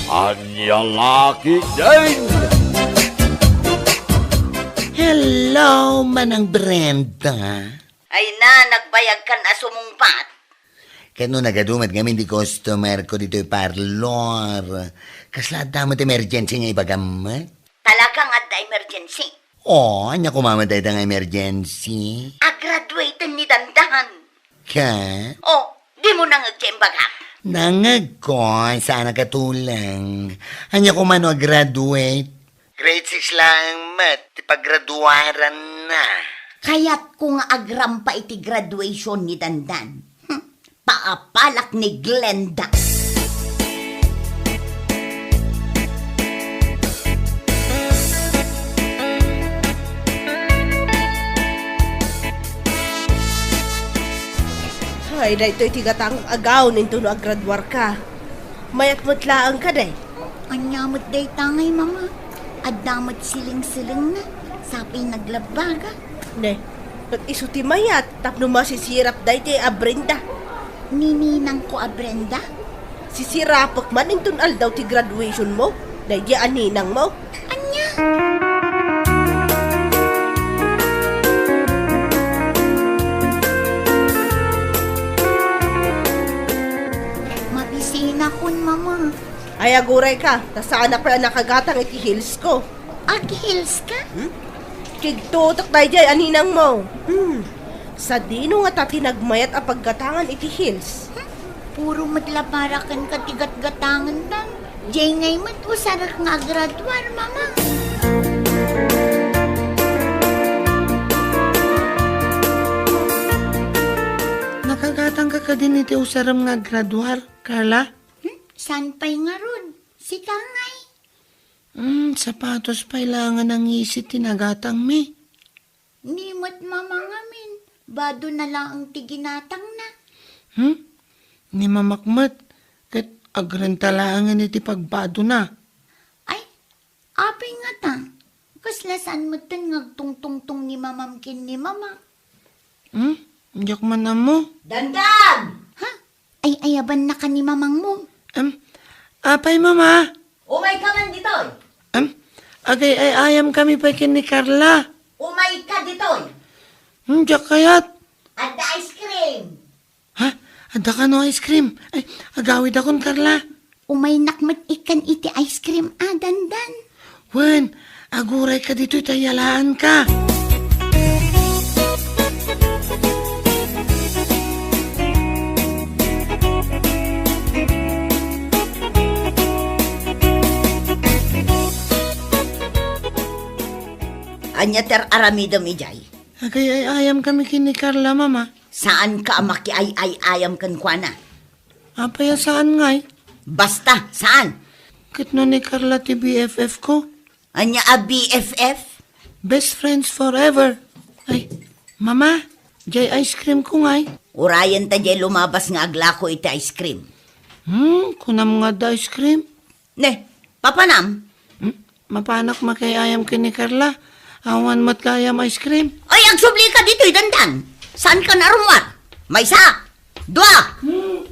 Ania La Ketdin! Hello, Manang Brenda. Ay na, nagbayag kan a sumungpat. Ket no nagadu met ngamin ti customer ko ditoy parlor, kasla adda met emergency nga ibagam met? Talagang adda emergency? O, ania koma met dayta nga emergency? Agraduaten ni Dandan. Ka? O, dimo nangeg ti imbagak? Nangegko, saan a katuleng. Ania koma no agraduate? Grade six laeng met ti paggraduaranna. Kayatko nga agrampa iti graduation ni Dandan. Hmm, paapalak ni Glenda. Ay, daytoy ti gatang a gown intono agraduarka. Mayat met laeng kadi. Ania met dayta ngay, Mama? Adda met siling-silingna. Sapay naglabbaga. Ne, ket isu ti mayat tapno masisirap daytoy a Brenda. Ni ninangko a Brenda? Sisirapek man inton aldaw ti graduation mo, daydi a ninang mo. Ania? Mabisinakon, Mama. Ay, aguray ka, ta saanak pay a nakagatang iti heels ko. Ag-heels ka? Hmm? Kigtutok daydi a ninang mo. Hmm. Sadino ngata ti nagmayat a paggatangan iti heels? Hmm? Puro met la para kenka ti gatgatangendan. Diay ngay met usarek nga agraduar, Mama. Nakagatangka kadin iti usarem nga agraduar, Carla? Hmm? Saan pay ngarud? Sika ngay? Hmm, sapatos pay laeng a nangisit ti nagatangmi. Ni met Mama ngamin, badona laeng ti ginatangna. Hmm? Ni Mamak met, ket agrenta laengen iti pagbadona. Ay, apay ngata? Kasla saan metten nga agtungtungtong ni Mamam ken ni Mama? Hmm? Diak man ammo. Dandan! Ha? Ay, ayabannaka ni Mamangmo. Em, apay, Mama? Umayka man ditoy. Em, agay-ay-ayamkami pay ken ni Carla. Umayka ditoy. Hmm, diak kayat. Adda ice cream. Ha? Adda kano ice cream? Ay, agawidakon, Carla. Umaynak met ikkan iti ice cream a, Dandan. Wen, agurayka ditoy ta yalaanka. Ania ti ar-aramidem idiay? Agay-ay-ayamkami ken ni Carla, Mama. Saanka a makiay-ay-ayam kenkuana. Apay a saan ngay? Basta, saan? Ket no ni Carla ti B F F ko? Ania a B F F? Best friends forever. Ay, Mama, diay ice cream ko ngay. Urayen ta diay lumabas nga aglako iti ice cream. Hmm, kunam nga adda ice cream? Ne, papanam? Hmm? Mapanak makiay-ayam ken ni Carla. Awan met gayam ice cream. Ay, agsublika ditoy, Dandan. Saanka nga rummuar? Maysa, dua. Hmm.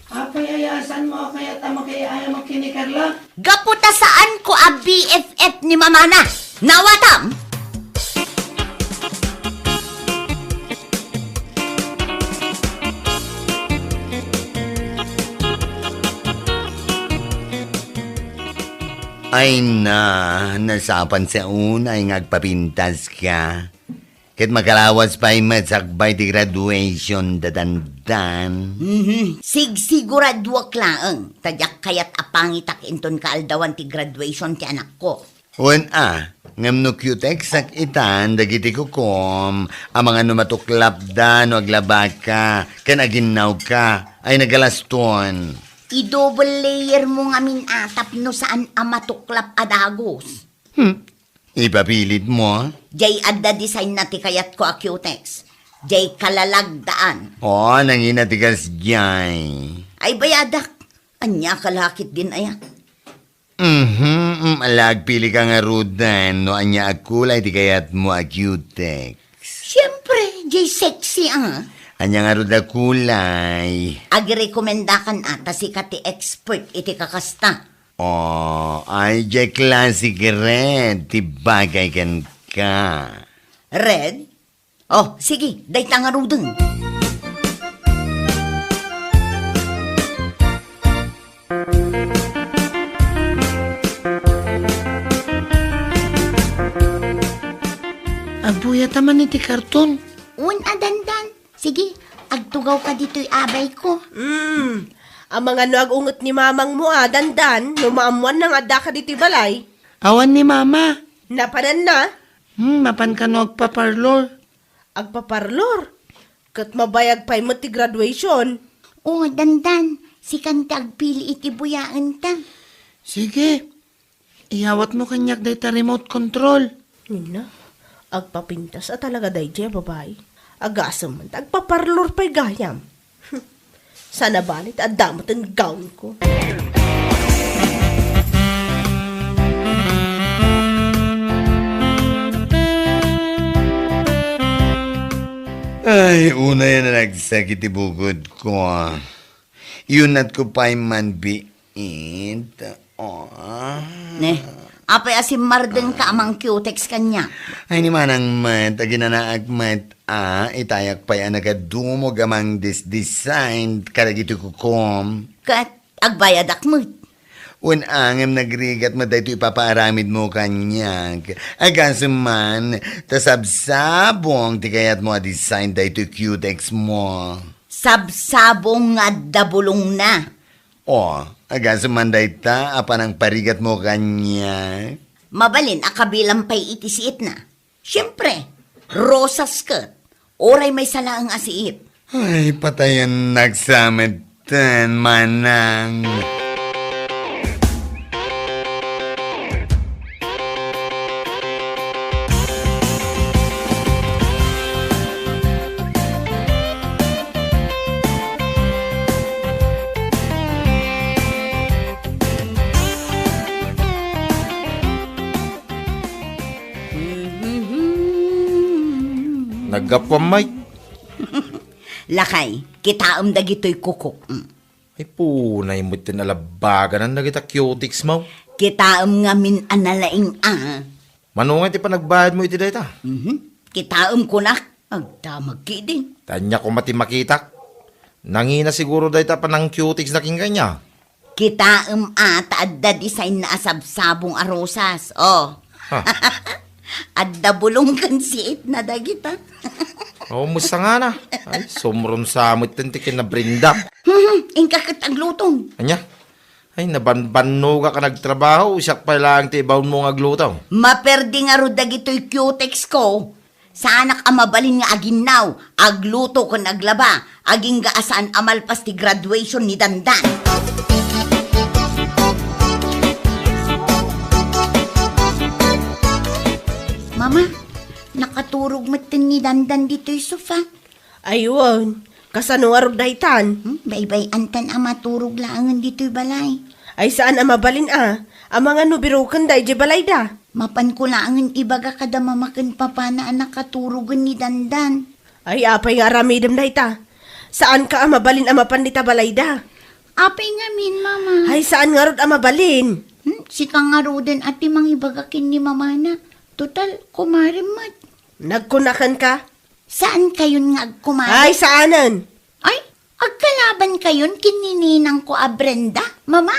Apay aya a saanmo a kayat a makiay-ayam ken ni Carla? Gapu ta saanko a B F F ni Mamana. Nawatam? Ay na, nasapan sa unay nga agpapintaska. Ket makalawas pay met sakbay ti graduation da Dandan. Mhm. Sigsiguraduak laeng, ta diak kayat a pangitak inton kaaldawan ti graduation ti anakko. Wen a, ngem no cutex-ak itan dagiti kukom, amangan no matuklapda no aglabaka ken aginnawka, ay nagalaston. I-double layer mo ngamin a tapno saan a matuklap a dagus. Hmm, ipapilitmo? Jay adda design na ti kayatko a cutex. Jay kalalagdaan. O, nangina ti kasjay. Ay bayadak. Ania ka lakit din aya? Mhm, mm, ala, agpilika ngaruden no ania a kulay ti kayatmo a cutex. Siyempre, jay sexy a. Ania ngarud a kulay? Agrekomendakan a ta sika ti expert iti kakasta. O, ay jay classic red ti bagay kenka. Red? O, sige, dayta ngaruden. Agbuyata man iti karton. Wen a, Dandan. Sige, agtugawka ditoy abayko. Hmm, amangan no agunget ni mamangmo a, Dandan, no maammoanna nga addaka ditoy balay. Awan ni mama. Napananna? Hmm, mapan kano agpaparlor. Agpaparlor? Ket mabayag pay met ti graduation. O, Dandan, sikan ti agpili iti buyaenta. Sige, iyawatmo kaniak dayta remote control. Nina, agpapintas a talaga daydiay a babai. Agasem man ta agpaparlor pay gayam. Saan a bale ti adda met ti gownko. Ay, unay a nalagsak iti bukodko. Iyunatko pay man biit. O. Ne, apay a simmardengka a mangcutex kaniak? Ay, ni manang met, aginanaak met a, itayak pay a nagadumog a mangdisdesign kadagiti kukom. Ket agbayadak met. Wen a, ngem nagrigat met daytoy ipapaaramidmo kaniak. Agasem man, ta sabsabong ti kayatmo a design daytoy cutex mo. Sabsabong nga adda bulongna. O, agasem man dayta a panangparigatmo kaniak. Mabalin a kabilang pay iti siitna. Siempre, rosas ket. Uray maysa laeng a siit. Ay, patayennak sa metten, manang. Naggapuam, Mike. Lakay, kitaem dagitoy kukok. Mm. Ay, punay met ti nalabaganan dagita cutex mo. Kitaem ngamin a nalaing a. Mano nga ti panagbayadmo iti dayta? Mhm. Kitaem kunak, agdamag ketdin. Ania koma ti makitak? Nangina siguro dayta panang-cutex na ken kaniak. Kitaem a ta adda design na a sabsabong a rosas. O. Ha? Adda bulong ken siit na dagita. O, musta nga na. Ay, sumrumsa met ti kinabrinda. Mhm, inka ket aglutom. Ania? Ay, nabanbannogak a nagtrabaho, siak pay laeng ti ibaonmo nga agluto. Maperdi ngarud dagitoy cutex ko. Saanak a mabalin nga aginnaw, agluto ken aglaba, agingga a saan a malpas ti graduation ni Dandan. Mama, nakaturog metten ni Dandan ditoy sofa. Ay wen, kasano ngarud daytan? Hmm, baybay-antan a maturog laengen ditoy balay. Ay saan a mabalin a, amangan no biroken daydiay balayda. Mapanko laengen ibaga kada mama ken papana a nakaturogen ni Dandan. Ay apay nga aramidem dayta? Saanka a mabalin a mapan dita balayda. Apay ngamin, mama? Ay saan ngarud a mabalin? Hmm, sika ngaruden a ti mangibaga ken ni mamana. Total, kumarem met. Nagkunakenka? Saan kayon nga agkumare? Ay, saanen? Ay, agkalaban kayon ken ni ninangko a Brenda, Mama?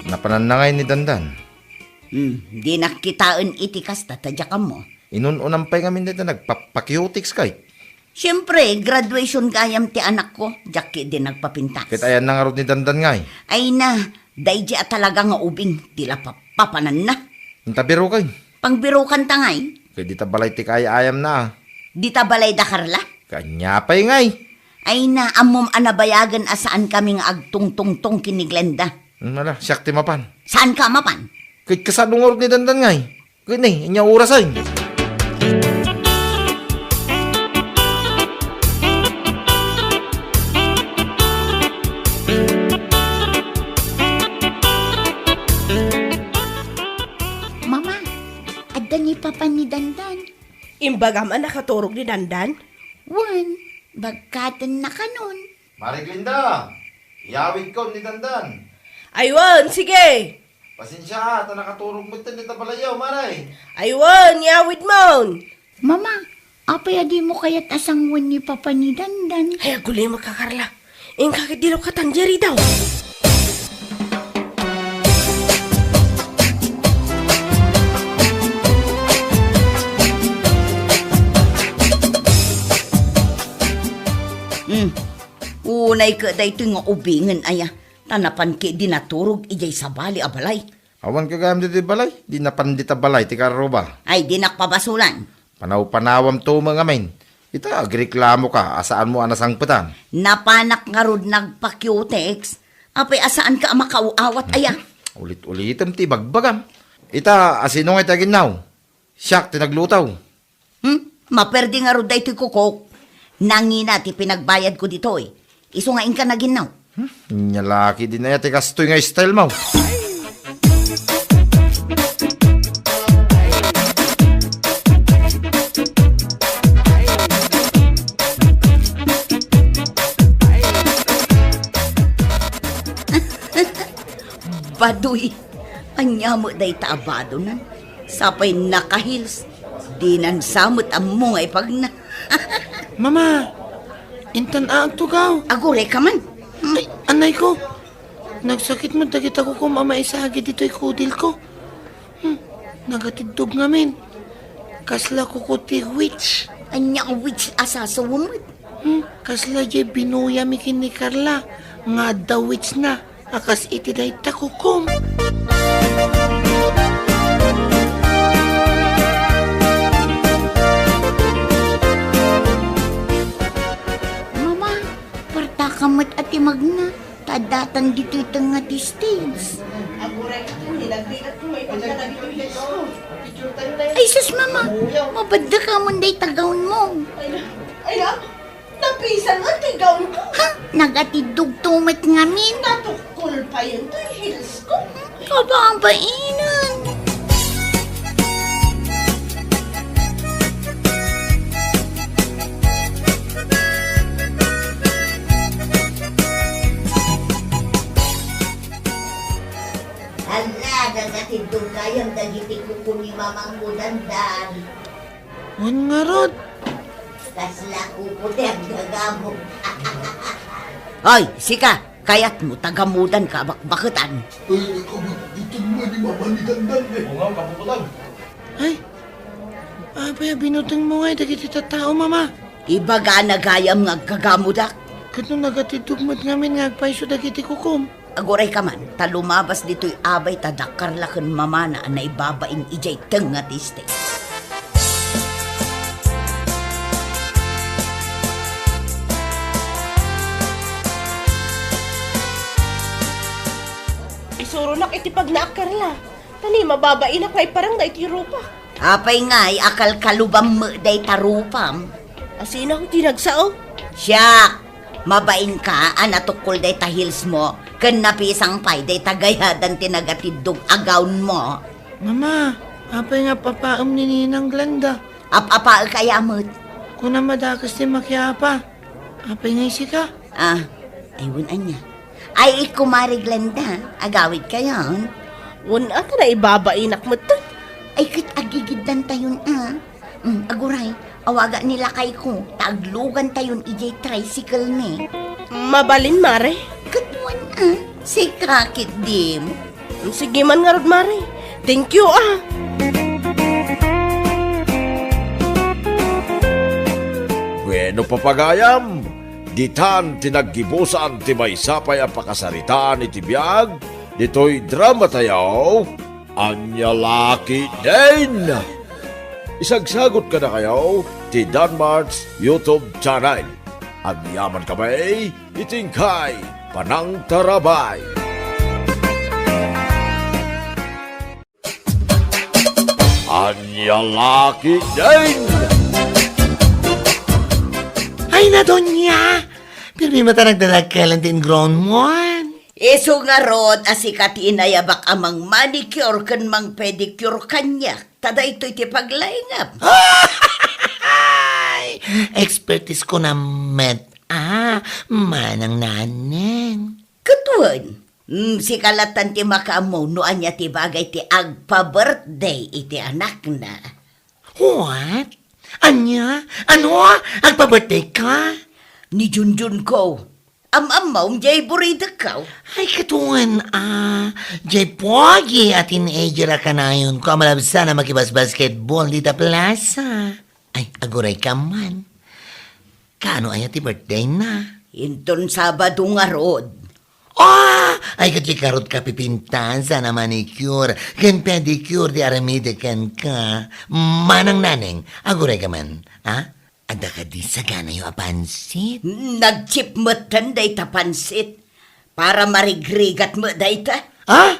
Napananna ngay ni Dandan? Hmm, dinak kitaen iti kasta ta diak ammo. Inun-unam pay ngamin dayta nagpapakiutikskay. Siempre, graduation gayam ti anakko, diak ketdi nagpapintas. Ket ayanna ngarud ni Dandan ngay? Ay na, daydi a talaga nga ubing, ti la papapananna. Inta birokay? Pangbirokanta ngay? Ket dita balay ti kaay-ayamna a. Dita balay da Carla? Ket ania pay ngay? Ay na, ammom a nabayagen a saankami nga agtungtungtong ken ni Glenda. Hmm, ala, siak ti mapan. Saanka a mapan? Ket kasano ngarud ni Dandan ngay? Ket ni, ania oras ay? Mama, adda ni Papa ni Dandan. Imbagam a nakaturog ni Dandan? Wen, bagkatenna kanon. Mare Glenda, iyawidkon ni Dandan. Ay wen, sige. Pasensia, ta nakaturog metten dita balayyo, Mare. Ay wen, iyawidmon. Mama, apay a dimo kayat a sangoen ni Papa ni Dandan? Ay, agulimek a, Carla. Inka ket dilo katan diay ridaw. Hmm. Unay ket daytoy nga ubingen aya, ta napan ketdi naturog idiay sabali a balay. Awan gagayam ditoy balay, di napan dita balay ti karruba. Ay, dinak pabasulan. Panaw-panawam to met ngamin. Ita, agreklamoka a saanmo a nasangpetan. Napanak ngarud nagpakiutex, apay a saanka a makaaw-awat aya. Ulit-ulitem ti ibagbagam. Ita, asino ngay ti aginnaw? Siak ti nagluto. Hmm? Maperdi ngarud daytoy kukok. Nangina ti pinagbayadko ditoy. Isu nga inka naginnaw. Hmm? Ania la ketdin aya ti kastoy nga style mo? Badoy. Ania met dayta a badonan? Sapay naka-heels. Dinan sa met ammo nga ipagna. Mama, intan a agtugaw. Agurayka man. Hmm. Ay, anayko. Nagsakit met dagita kukom a maisagi ditoy kudilko. Hmm, nagatiddog ngamin. Kasla kuko ti witch. Ania a witch a sasawem met? Hmm, kasla diay binuyami ken ni Carla nga adda witch na a kas iti dayta kukom. Mama, partaka met a ti magna, ta addatan ditoy tengnga ti stage. Ay, sus, Mama, mabaddaka mon dayta gown mo. Ay, na, ay, na, Napisan nga ti gown ko. Ha? Nagatiddog to met ngamin. Natukkol payen toy heels ko. Kababainan. Hala, nagatiddog gayam dagiti kuko ni Mamang Mudandan. Wen ngarud. Kasla kuko ti aggagamo. Hoy, sika, kayatmo ta gamudanka a bakbaketan? Ay, nakabutbuteng man ni Mama ni Dandan, eh. Oo nga, kabukutan. Ay, apay a binutengmo ngay dagiti tattao, Mama? Ibagana gayam nga aggagamodak. Ket no nagatiddog met ngamin nga agpayso dagiti kukom? Agurayka man, ta lumabas ditoy abay ta dakkarla ken mamana a naibabain idiay tengnga ti stage. Isuronak iti pagnaak, Carla. Ta ni mababainak nga iparang daytoy rupak. Apay ngay a kalkalubam met dayta rupam? Asino ti nagsao? Siak! Mabainka a natukkol dayta heels mo, ken napisang pay dayta gayadan ti nagatiddog a gown mo. Mama, apay nga appapaem ni Ninang Glenda? Ap-apaek aya met? Kunam a dakes ti makiapa. Apay nga isika? Ah, ay, wen ania? Ay, kumare Glenda, agawid kayon? Wen a, ta naibabainak metten. Ay, ket agigiddan tayon a. Mm, aguray, awaga ni lakayko, ta aglugan tayon idiay tricycle mi. Mabalin, mare? Ket wen a, sika ketdin. Sige man ngarud, mare. Thank you, ah. No papagayam, ditan ti naggibusan ti maysa pay a pakasaritaan iti biag ditoy dramatayo, Ania La Ketdin. Isagsagot kadakayo ti Danmart's YouTube channel. Agyaman kami iti inkay panangtarabay. Ania La Ketdin! Ay, Doña! Pirmi met a nagdadakkel ti ingrown mo. Isu ngarud a sika ti inayabak a mang-manicure ken mang-pedicure kaniak. Ta daytoy ti paglaingam. Ay! Expertise ko na met. Ah, manang naneng. Ket wen, mm, sika lattan ti makaammo no ania ti bagay ti agpa-birthday iti anakna. What? Ania? Ano? Agpa-birthday ka? Ni Junjun ko. Am-ammom, jay buridekko. Ay, ket wen, ah, jay pogi a teenager a kanayonko a malabsan a makibasbasketball dita plaza. Ay, aguray ka man. Kaano aya ti birthday na? Inton Sabado ngarud. Ah! Ay, ket di karot ka pipintasan a manicure ken pedicure ti aramide kenka. Manang naneng, aguray ka man, ha? Adda kadi saganayo a pansit? Nagchip metten dayta pansit. Para marigrigat met dayta. Ah?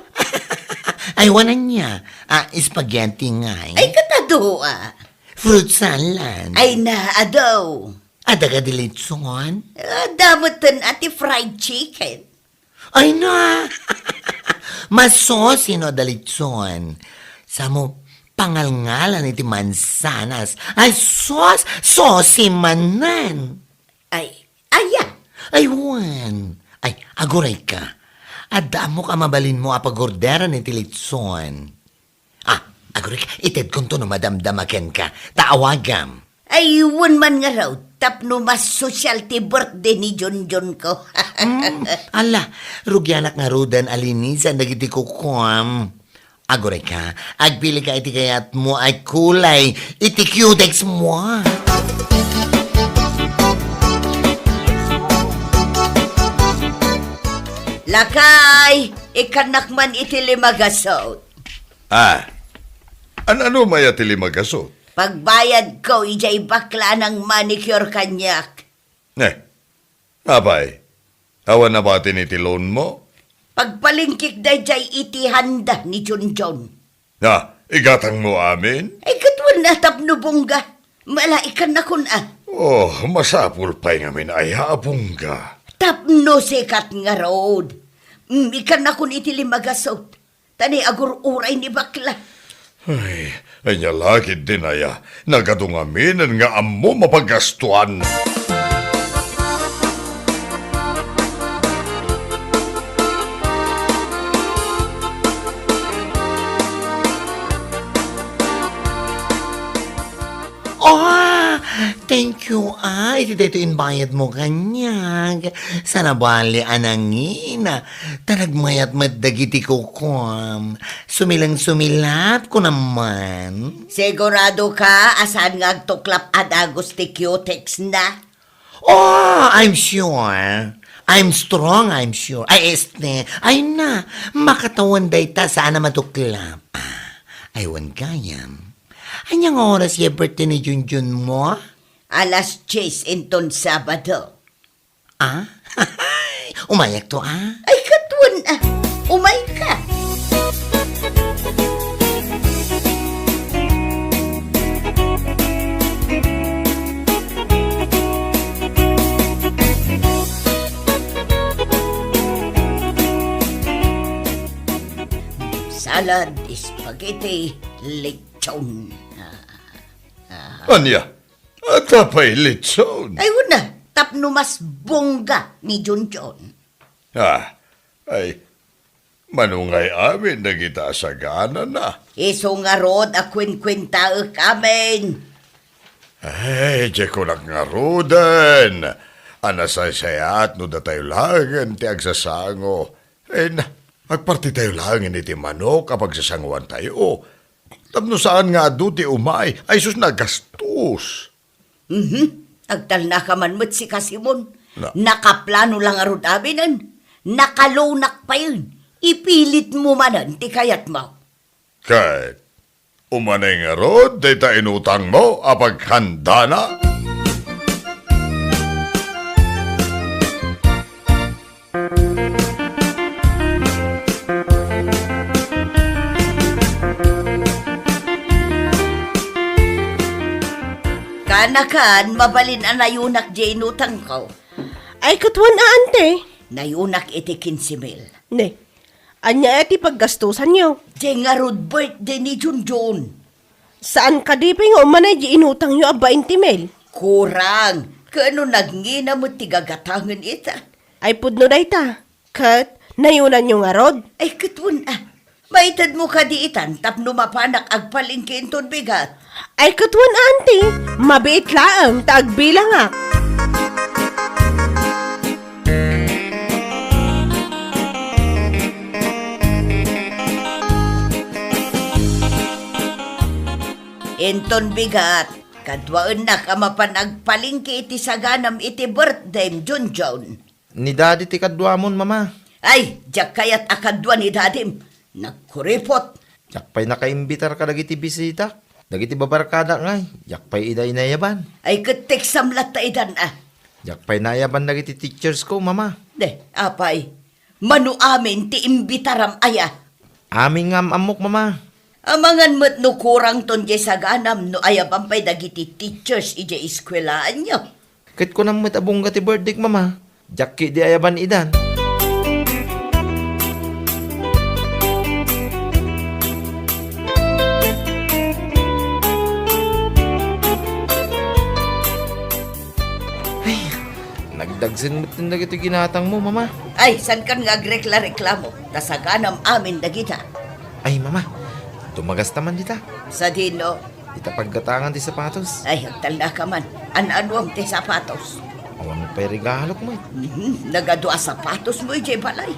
Ay, wen ania? Ah, spaghetti ngay? Ay, ket adu, ah. Fruit salad? Ay, na, adu. Adda kadi litson? Adda metten a ti fried chicken. Ay na! Masosi no adda litson. Samo pangalngalan iti mansanas. Ay sus! Sosi manen! Ay, aya? Ay wen. Ay, aguray ka. Adda ammok a mabalinmo a pagorderan iti litson. Ah, aguray ka, itedkonto no madamdama kenka. Ta awagam. Ay, wen man ngarud, tapno mas sosyal ti birthday ni Junjun ko. Hmm, ala, rugianak ngaruden a linisan dagiti kukuam. Aguray ka, agpili ka iti kayatmo a kulay iti cutex mo. Lakay, ikkannak man iti lima gasut. Ah, an-, ano maya ti lima gasut? Pagbayadko idiay bakla a nang-manicure kaniak. Eh, apay, awan nabatin iti loanmo? Pagpalengkek daydiay iti handa ni Junjun. Ah, igatangmo amin? Ay, ket wen a tapno bongga. Mala, ikkannakon a. Oh, masapul pay ngamin aya a bongga. Tapno sikat ngarud. Mm, ikkannakon iti lima gasut. Ta ni agur-uray ni bakla. Ay, ania la ketdin aya, nagadu ngaminen nga ammom a paggastuan. Oh, thank you, ah, iti daytoy imbayadmo kaniak. Saan a bali a nangina, ta nagmayat met dagiti kukuam. Sumileng-sumilap ko naman. Sigurado ka a saan nga agtuklap a dagus ti cutex na? Oh, I'm sure. I'm strong, I'm sure. Ay, este, ay na, makatawan dayta saan a matuklap. Ah, ay, wen gayam. Ania nga oras ti birthday ni Junjun mo? Alas dies inton Sabado. Ah? Umayakto, ah? Ay, ket wen, ah. Umayka. Salad, spaghetti, lechon. Ah, ah. Ania? Adda pay lechon? Ay, wen a, tapno mas bongga ni Junjun. Ah, ay, mano ngay amin dagita a saganana? Isu ngarud a kuenkuentaek amin. Ay, diay kunak ngaruden a nasaysayaat no datayo laengen ti agsasango. Ay na, agpartitayo laengen iti manok a pagsasangoantayo. Tapno saan nga adu ti umay, ay sus, nagastos. Mhm. Agtalnaka man met sika, Simon. Na. Nakaplano la ngarud aminen. Nakalunak payen. Ipilitmo manen ti kayatmo. Ket umanay ngarud dayta inutangmo a paghandana? Kanakan, mabalin a nayunak diay inutangko. Ay, ket wen a, ante? Nayunak iti kinse mil. Ne, ania ti paggastosanyo? Diay ngarud birthday ni Junjun. Saan kadi pay nga umanay diay inutangyo a bainte mil? Kurang. Ket no nagngina met ti gagatangen ita. Ay, pudno dayta. Ket nayunanyo ngarud? Ay, ket wen a. Maitedmo kadi itan tapno mapanak agpalengke inton bigat? Ay, ket wen a, ante. Mabiit laeng ta agbilangak. Inton bigat, kaduaennak a mapan agpalengke iti saganam iti birthdayem, Junjun. Ni Daddy ti kaduamon, Mama. Ay, diak kayat a kadua ni Dadim. Nagkuripot. Diak pay nakaimbitar kadagiti bisita. Dagiti babarkadak ngay, diak pay ida inayaban. Ay, ket teksam latta idan a. Diak pay naayaban dagiti teachers ko, Mama. De, apay. Mano amin ti imbitaram aya? Amin nga am-ammok, Mama. Amangan met no kurangton diay saganam no ayaban pay dagiti teachers idiay eskuelaanyo. Ket kunam met a bungga ti birthdayk, Mama. Diak ketdi ayaban idan. Ay, nagdagsen met dagiti ginatangmo, Mama. Ay, saankan nga agrekla-reklamo, ta saganam amin dagita. Ay, Mama, tumagasta man dita. Sadino? Ita paggatangan ti sapatos. Ay, agtalnaka man. An-anuam ti sapatos? Awan pay regalok met. Mhm, nagadu a sapatosmo idiay balay.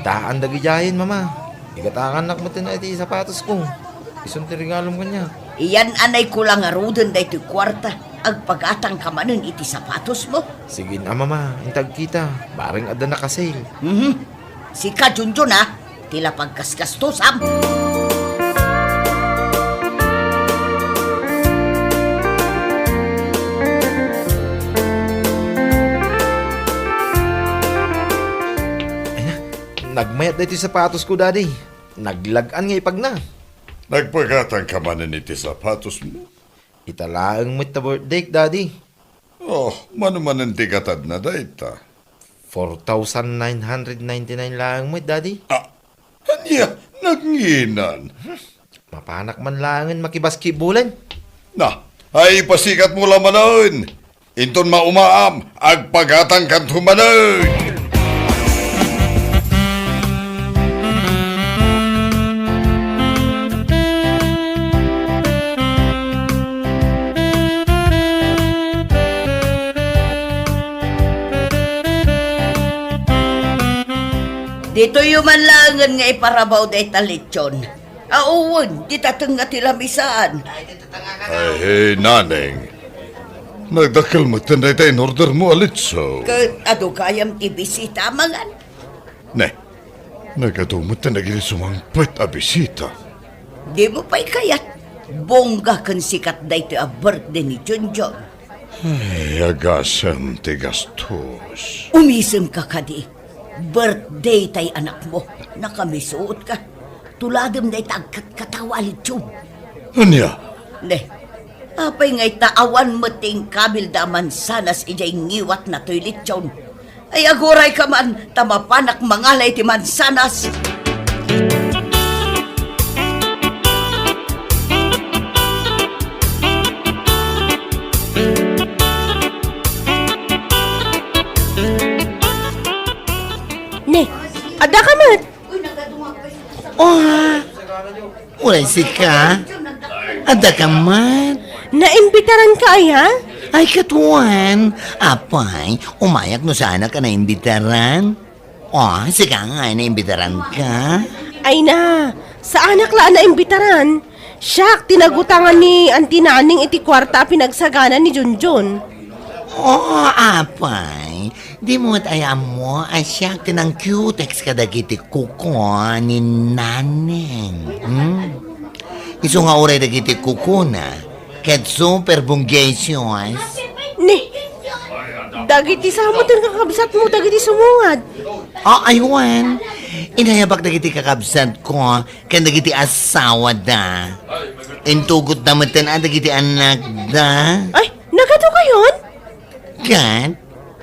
Daan dagidiayen, Mama. Igatangannak met iti sapatosko. Isun ti regalom kaniak. Iyan-anayko la ngaruden daytoy kuarta. Agpagatangka manen iti sapatosmo. Sige a, Mama. Inta agkita. Bareng adda naka-sale. Mhm. Sika, Junjun, a. Ti la paggasgastusam. Ay na, nagmayat daytoy sapatosko, Daddy. Naglag-an nga ipagna. Nagpagatangka manen iti sapatosmo? Ita laeng met ta birthdayk, Daddy. Oh, mano manen ti gatadna dayta? Four thousand nine hundred ninety-nine laeng met, Daddy. Ah, ania, nagnginan? Mapanak man laengen makibasketballen. Na, ay, pasikatmo la manen. Inton maumaam, agpagatangkanto manen. Ditoyyo man laengen nga iparabaw dayta litson. Awan, dita tengnga ti lamisaan. Ay, Naneng. Nagdakkel metten dayta in-ordermo a litson. Ket adu gayam ti bisita a mangan? Ne, nagadu metten dagiti sumangpet a bisita. Dimo pay kayat? Bongga ken sikat daytoy a birthday ni Junjun. Ay, agasem ti gastos. Umisemka kadi. Birthday tay anakmo. Nakamisuotka. Tuladem dayta agkatkatawa a litson. Ania? Ne, apay ngay ta awan met ti inkabilda a mansanas idiay ngiwatna toy litson? Ay, agurayka man, ta mapanak mangala iti mansanas. Ne, adda ka met? Oh, uray sika? Adda ka met? Naimbitaran ka aya? Ay, katuan. Apay, umayak no saanak a naimbitaran. Oh, sika nga, naimbitaran ka? Ay na, saanak la a naimbitaran. Siak, ti nagutangan ni Auntie Naning iti kuarta a pinagsagana ni Junjun. Oo, apay. Dimo met aya ammo a siak ti nangkiutex kadagiti kuko ni Naneng. Hmm? Isu nga uray dagiti kukona, ket super bonggacious. Ni, dagiti samo ti kakabsatmo dagiti sumungad. Ah, aywan. Inayabak dagiti kakabsatko ken dagiti asawada. Intugotda metten a dagiti anakda. Ay, nagadu kayon? Ket,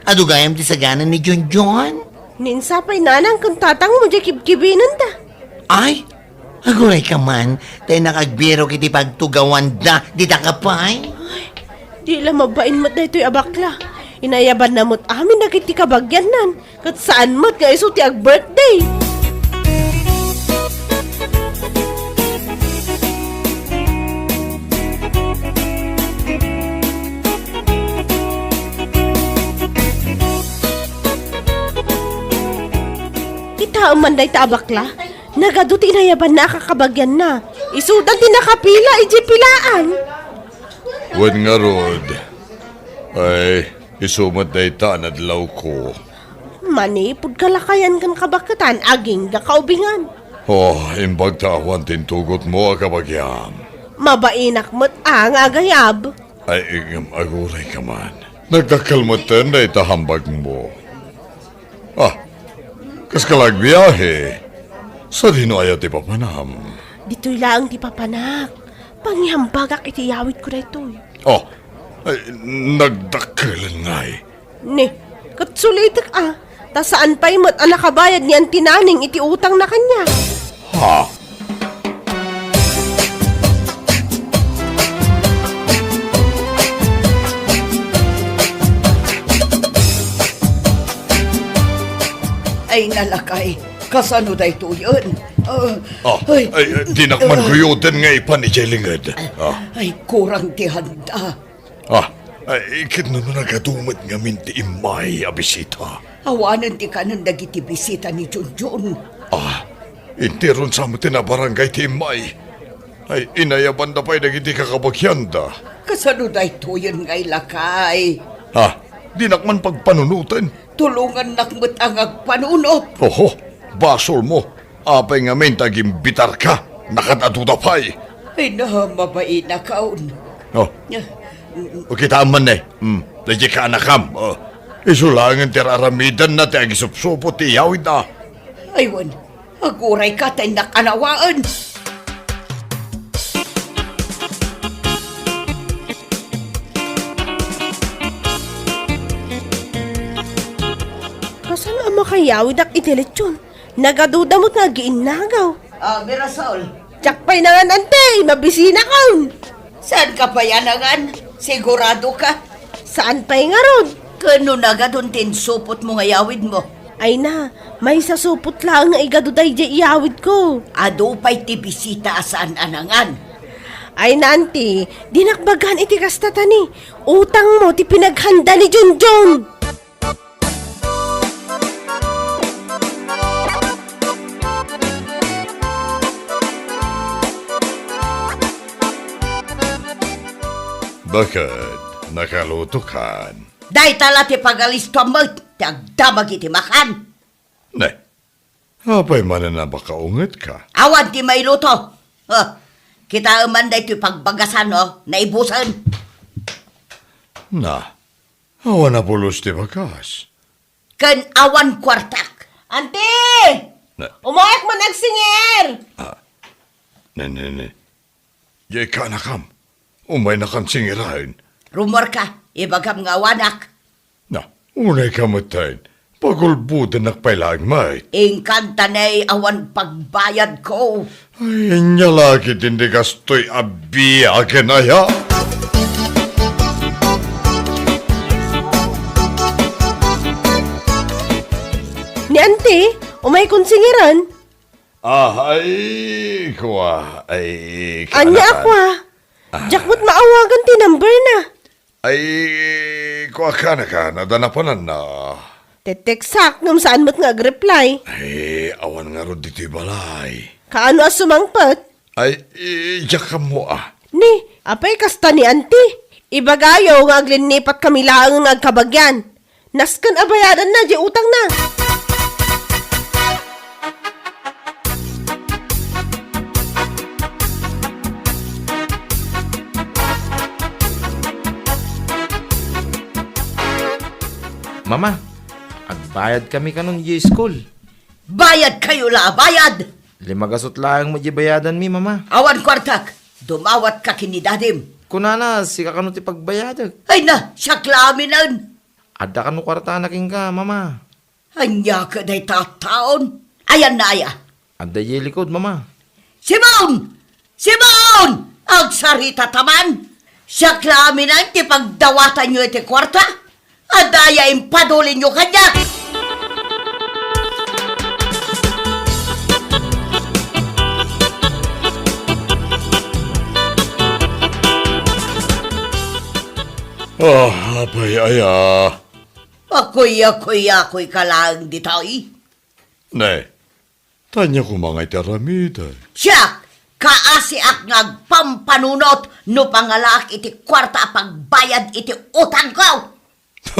adu gayam ti sagana ni Junjun? Ni insapay nanang ken tatangmo diay kibkibinenda. Ay, aguray ka man, ta innak agbirok iti pagtugawanda, dita ka pay? Ay, di la mabain met daytoy a bakla. Inayabanna met amin dagiti kabagiannan, ket saan met nga isu ti ag-birthday. Kitaem man dayta a bakla, nagadu ti inayabanna a kakabagianna. Isudan ti nakapila idiay pilaan. Wen ngarud, ay, isu met dayta a nadlawko. Manipud kalakayan ken kabaketan, agingga kaubingan. Oh, imbag ta awan ti intugotmo a kabagiam. Mabainak met a nga agayab. Ay, ngem aguray ka man. Nagdakkel metten dayta hambagmo. Ah, kas ka la agbiahe? Sadino aya ti papanam? Ditoy laeng ti papanak. Pangihambagak iti yawidko daytoy. Oh, ay, nagdakkelen ngay. Ni, ket sulitek a, ta saan pay met a nakabayad ni Auntie Naneng iti utangna kaniak. Ha? Ay, nalakay, kasano daytoyen? Ah, Ah, ay, ay, ay, dinak man ah, guyoden nga ipan idiay linged. Ah. Ay, kurang ti handa. Ah, ay, ket no nagadu met ngamin ti immay a bisita? Awanen ti kanen dagiti bisita ni Junjun. Ah, interon sa met ti nabarangay ti immay. Ay, inayabanda pay dagiti kakabagianda. Kasano daytoyen nga ilakay? Ah, dinak man pagpanunoten. Tulongannak met a nga agpanunot. Oho, basolmo. Apay ngamin ta agimbitarka? Nakaad-aduda pay. Ay na, mabainakon. Oh. Ah, O, kitaem man ne. Hmm, daydiay kaanakam. Oh. Isu laengen ti ar-aramidenna ti agisupsupot ti iyawidna. Ay wen, aguray ka ta innak anawaen. Kasano a makayawidak iti lechon? Nagaduda met nga agiinnagaw. Ah, Mirasol. Diak pay nangan, Auntie, mabisinakon. Saan ka pay a nangan? Sigurado ka? Saan pay ngarud? Ken no nagadun ti insupotmo nga yawidmo? Ay na, maysa supot laeng nga igadu daydiay iyawidko. Adu pay ti bisita a saan a nangan. Ay na, Auntie, dinak bagaan iti kasta ta ni utangmo ti pinaghanda ni Junjun. Bakit? Nakalutokan? Dayta la ti pagalistoam met ti agdamag iti makan. Ne, apay manen a makaungetka? Awan ti mailuto. Huh. Kitaem man daytoy pagbagasan, oh, naibusen. Na, awan a pulos ti bagas. Ken awan kuartak. Auntie! Na- Umayak man agsinger! Ah, ne, ne, ne. Diay kaanakam. Umaynakan singiraen. Rummuarka, ibagam nga awanak. Na, unayka metten. Pagulbodennak pay laeng met. Inkan ta ne awan pagbayadko. Ay, ania la ketdi ti kastoy a biagen aya? Ni Auntie, umaykon singiran? Ah, ay, kua, ay, Ania kaanakan. Kua? Ah. Diak met maawagan ti number na. Ay, kua, kaanakan, adda napananna. Teteksak, ngem saan met nga agreply. Ay, awan ngarud ditoy balay. Kaano a sumangpet? Ay, i-, diak ammo a. Ni, apay kasta ni Auntie? Ibagayo nga aglinnipat kami laeng nga agkabagian. Nasken a bayadanna diay utangna. Mama, agbayad kami kanon diay school. Bayad kayo la, bayad! Lima gasut laeng met diay bayadanmi, Mama. Awan kuartak. Dumawatka ken ni Dadim. Kunana, sika kano ti pagbayadek. Ay na, siak la aminen. Adda kano kuartana kenka, Mama? Ania kadi dayta a taon? Ayanna aya? Adda idiay likod, Mama. Simon! Simon! Agsaritata man! Siak la aminen ti pagdawatanyo iti kuarta? Adda aya impadulinyo kaniak? Ah, apay aya. Akuyakuyakoyka laeng ditoy. Ne, ania koma nga iti aramidek? Siak, kaasiak nga agpampanunot no pangalaak iti kuarta a pagbayad iti utangko.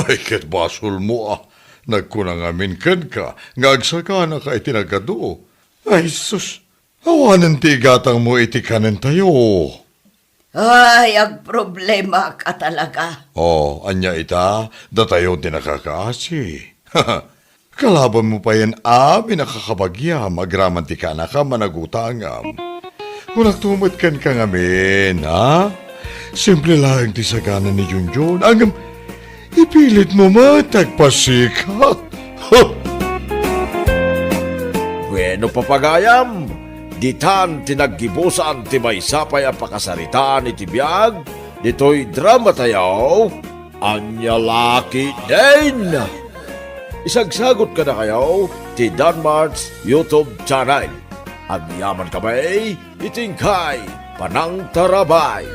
Ay, ket basolmo a. Nagkuna ngamin kenka nga agsaganaka iti nagadu. Ay, sus, awanen ti igatangmo iti kanentayo. Ay, agproblemak a talaga. Oh, ania ita? Datayo ti nakakaasi. Kalabanmo payen amin a kakabagiam agraman ti kaanakam a nagutangam. Kunakto met kenka ngamin, ha? Simple laeng ti sagana ni Junjun. Ngem ipilitmo met ti agpasikat. Bueno, papagayam, ditan ti naggibusan ti maysa pay a pakasaritaan iti biag ditoy dramatayo, Ania La Ketdin! Isagsagot kadakayo ti Danmart's YouTube channel. Agyaman kami iti inkay panangtarabay.